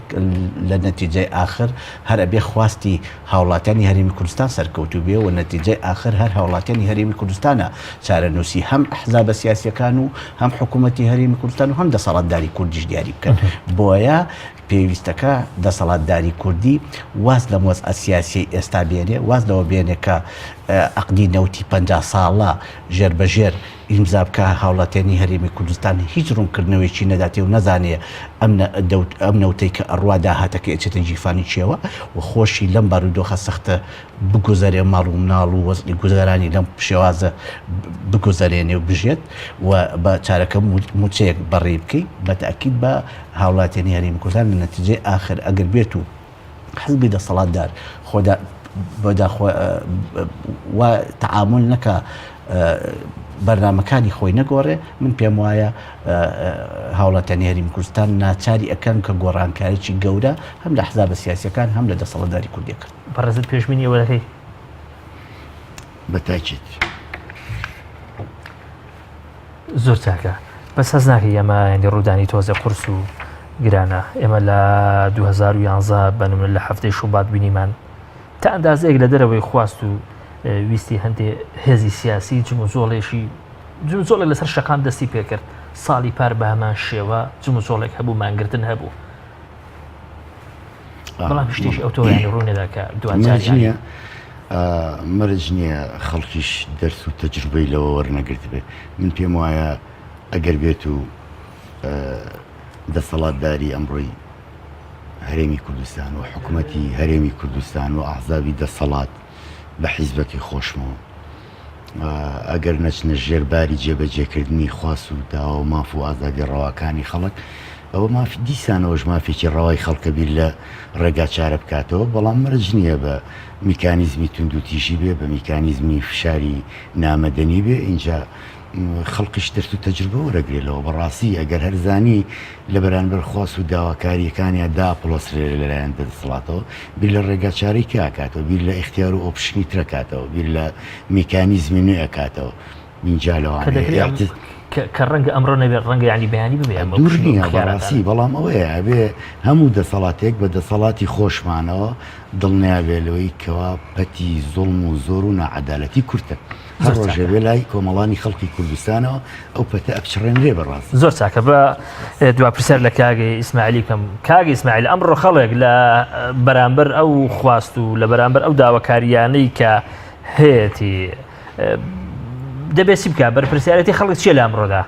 لە نەتیجەی ئاخر هەر ئەبێ خواستی هاوڵاتیانی هەرێمی کوردستان سەرکەوتوو بێ و نەتیجەی ئاخر هەر هاوڵاتیانی هەرێمی کوردستانە چارەنووسی هەم ئەحزابە سیاسیەکان و هەم حکوومەتی هەرێمی کوردستان و هەم دەسەڵاتداری کوردیش دیاری بکەن بۆیە پێویستەکە دەسەڵاتداری کوردی واز لەم وەزعە سیاسیەی ئێستا بێنێ، واز لەوە بێنێ کە عەقدی نەوتی 50 ساڵە ژێر بە ژێر ئیمزا بکا، هاوڵاتیانی هەرێمی کوردستان هیچ ڕوونکردنەوەیەکی نەداتێ و نەزانێ ئەم ئەم نەوتەی کە ئەڕوا داهاتەکەی ئەچێتە گیرفانی کێوە و خۆشی لەم بارودۆخە سەختە بگوزەرێ ماڵ و مناڵ و وەزعی گوزەرانی لەم شێوازە بگوزەرێنێ و بژێت و بە چارەکە موچەیەک بەڕێی بکەی بە تەئکید بە هاوڵاتیانی هەرێمی کوردستان لە نەتیجەی ئاخر ئەگەر بێت و حزبی دەسەڵاتدار خۆدا بەدا وا تەعامول نەکا بەرنامەکانی خۆی نەگۆڕێ من پێم وایە هاوڵاتیانی هەرێمی کوردستان ناچاری ئەکەن کە گۆڕانکاریی گەورە هەم لە حزابە سیاسیەکان هەم لە دەسەڵاتداری کوردی کرد. بەڕێزت پێشبینی ئەوە دەکەی؟ بە تاکید. زۆر چاکە بەس هەست ناکەی ئەمە ینی ڕوودانی تۆزێ قورس و گرانە ئێمە لە 2011 بە نمونە لە هەفتەی شوبات بینیمان تا ئەندازەیەک لە دەرەوەی خواست و ویستی هەندێ هێزی سیاسی جموجۆڵێکی جموجۆڵێک لەسەر شەقام دەستی پێکرد ساڵی پار بە هەمان شێوە جموجۆڵێک هەبوو مانگرتن هەبوو بەڵام شتێکی ئەو تۆیانی ڕوونەدا کە دوجار نییە مەرج نییە خەڵکیش دەرس و تەجروبەی لەوە وەرنەگرت بێ من پێم وایە ئەگەر بێت و دەسەڵاتداری ئەمڕۆی هەرێمی کوردستان و حکوومەتی هەرێمی کوردستان و ئەحزابی دەسەڵات بە حیزبەکەی خۆشمەوە ئەگەر نەچنە ژێر باری جێبەجێکردنی خواست و داوا و ماف و ئازادی ڕەواکانی خەڵک، ئەوە مافی دیسانەوەش مافێکی ڕەوای خەڵکە بیر لە ڕێگا چارە بکاتەوە، بەڵام مەرج نییە بە میکانیزمی توندوتیژی بێ، بە میکانیزمی فشاری نامەدەنی بێ، ئینجا خەڵکیش دەرس و تەجروبە وەرەگرێ لەوە. بەڕاستی ئەگەر هەر زانی لە بەرانبەر خواست و داواکارییەکانیا داپڵۆسرێ لەلایەن دەسەڵاتەوە، بیر لە ڕێگاچارەی کە ئەکاتەوە، بیر لە ئیختیار و option ی تر ئەکاتەوە، بیر لە میکانیزمی نوێ ئەکاتەوە، ئینجا لەوانەیە کە ڕەنگە ئەمڕۆ نەبێت ڕەنگە یانی بەیانی ببێ ئەم دوور نییە بەڕاستی، بەڵام ئەوەیە ئەبێ هەموو دەسەڵاتێک بە دەسەڵاتی خۆشمانەوە دڵنیا بێ لەوەی کەوا پەتی زوڵم و زۆر و ناعەدالەتی کورتە. هەر ڕۆژێ بێ لای کۆمەڵانی خەڵکی کوردستانەوە ئەو پەتە ئەپچڕێنرێ بەڕاست. زۆر چاکە بە دوا پرسیار لە کاک ئیسماعیلی بکەم کاک ئیسماعیل ئەمڕۆ خەڵک لە بەرامبەر ئەو خواست و لە بەرامبەر ئەو داواکاریانەی کە هەیەتی دەبێت چی بکە بەرپرسیارەتی خەڵک چیە لە ئەمڕۆدا؟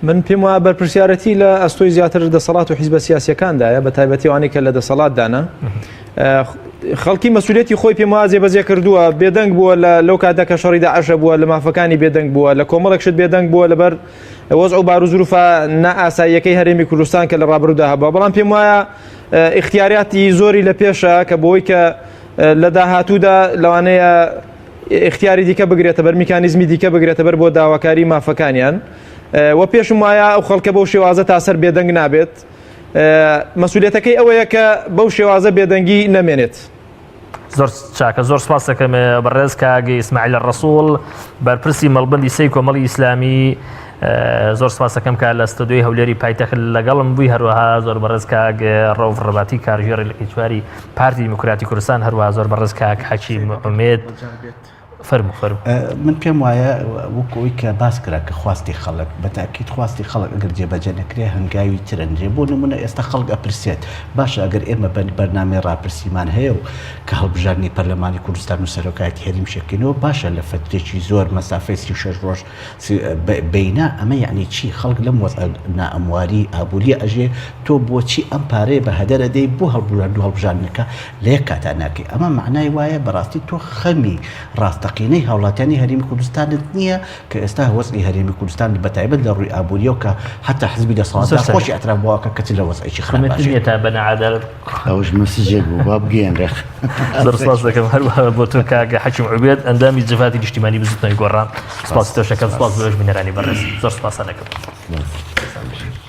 من پێم وایە بەرپرسیارەتی لە ئەستۆی زیاتر دەسەڵات و حیزبە سیاسیەکاندایە بە تایبەتی ئەوانەی کە لە دەسەڵاتدانە خەڵکی مەسوولەتی خۆی پێم وایە جێبەجێ کردووە بێدەنگ بووە لە لەو کاتە کە شەڕی داعشە بووە لە مافەکانی بێدەنگ بووە لە کۆمەڵێک شت بێدەنگ بووە لەبەر وەزع و باروزروفە نائاساییەکەی هەرێمی کوردستان کە لە ڕابردوودا هەبووە بەڵام پێم وایە ئیختیاراتی زۆری لە پێشە کە بۆی کە لە داهاتوودا لەوانەیە ئیختیاری دیکە بگرێتە بەر میکانیزمی دیکە بگرێتە بەر بۆ داواکاری مافەکانیان و پێشم وایە ئەو خەڵکە بەو شێوازە تا سەر بێدەنگ نابێت مەسوولێتەکەی ئەوەیە کە بەو شێوازە بێدەنگی نەمێنێت. زۆر چاکە زۆر سپاس دەکەم بەڕێز کاک ئیسماعیل ڕەسوڵ بەرپرسی مەڵبندی سەی کۆمەڵی ئیسلامی زۆر سپاس دەکەم کە لە ستۆدیۆی هەولێری پایتەخت لەگەڵم بووی هەروەها زۆر بەڕێز کاک ڕەوف ڕەباتی کارگێڕی لقی چواری پارتی دیموکراتی کوردستان هەروەها زۆر بەڕێز کاک حەکیم ئومێد. فەرموو فەرموو. من پێم وایە وەکو ئەوەی کە باس کرا کە خواستی خەڵک بە تاکید خواستی خەڵک ئەگەر جێبەجێ نەکرێ هەنگاوی تر ئەنرێ بۆ نمونە ئێستا خەڵک ئەپرسێت باشە ئەگەر ئێمە بەرنامەی ڕاپرسیمان هەیە و کە هەڵبژاردنی پەرلەمانی کوردستان و سەرۆکایەتی هەریم شەکەینەوە باشە لە فەترێکی زۆر مەسافەی 36 ڕۆژ بینە ئەمە یعنی چی خەڵک لەم وەزعە نائەمواری ئابووریە ئەژێ تۆ بۆچی ئەم پارەیە بە هەدەر ئەدەی بۆ هەڵبژاردن و هەڵبژاردنەکە لە یەک کاتا ناکەی ئەمە مەعنای وایە بەڕاستی تۆ خەمی ڕاستەقینەی هاوڵاتیانی هەرێمی کوردستانت نییە کە ئێستا وەزعی هەرێمی کوردستان بە تایبەت لە ڕووی ئابووریەوە کە حتا حزبی دەسەڵاتدار خۆشی ئەتراف بۆ ئەکا کە چ لە وەزعێکی خراپا خوێنت ژیان. نییە تا بە نەعادالەت ئەوەش مەسجێک بوو با بگەیەنرێ. زۆر سپاس دەکەم هەروەها بۆ تۆ کاک حەکیم عوبێد ئەندامی جڤاتی نیشتیمانی بزوتنەوەی گۆڕان سپاسی تۆش دەکەم سپاس بۆ ئێوەش بینەرانی بەڕێز زۆر سپاستان دەکەم. سپاس.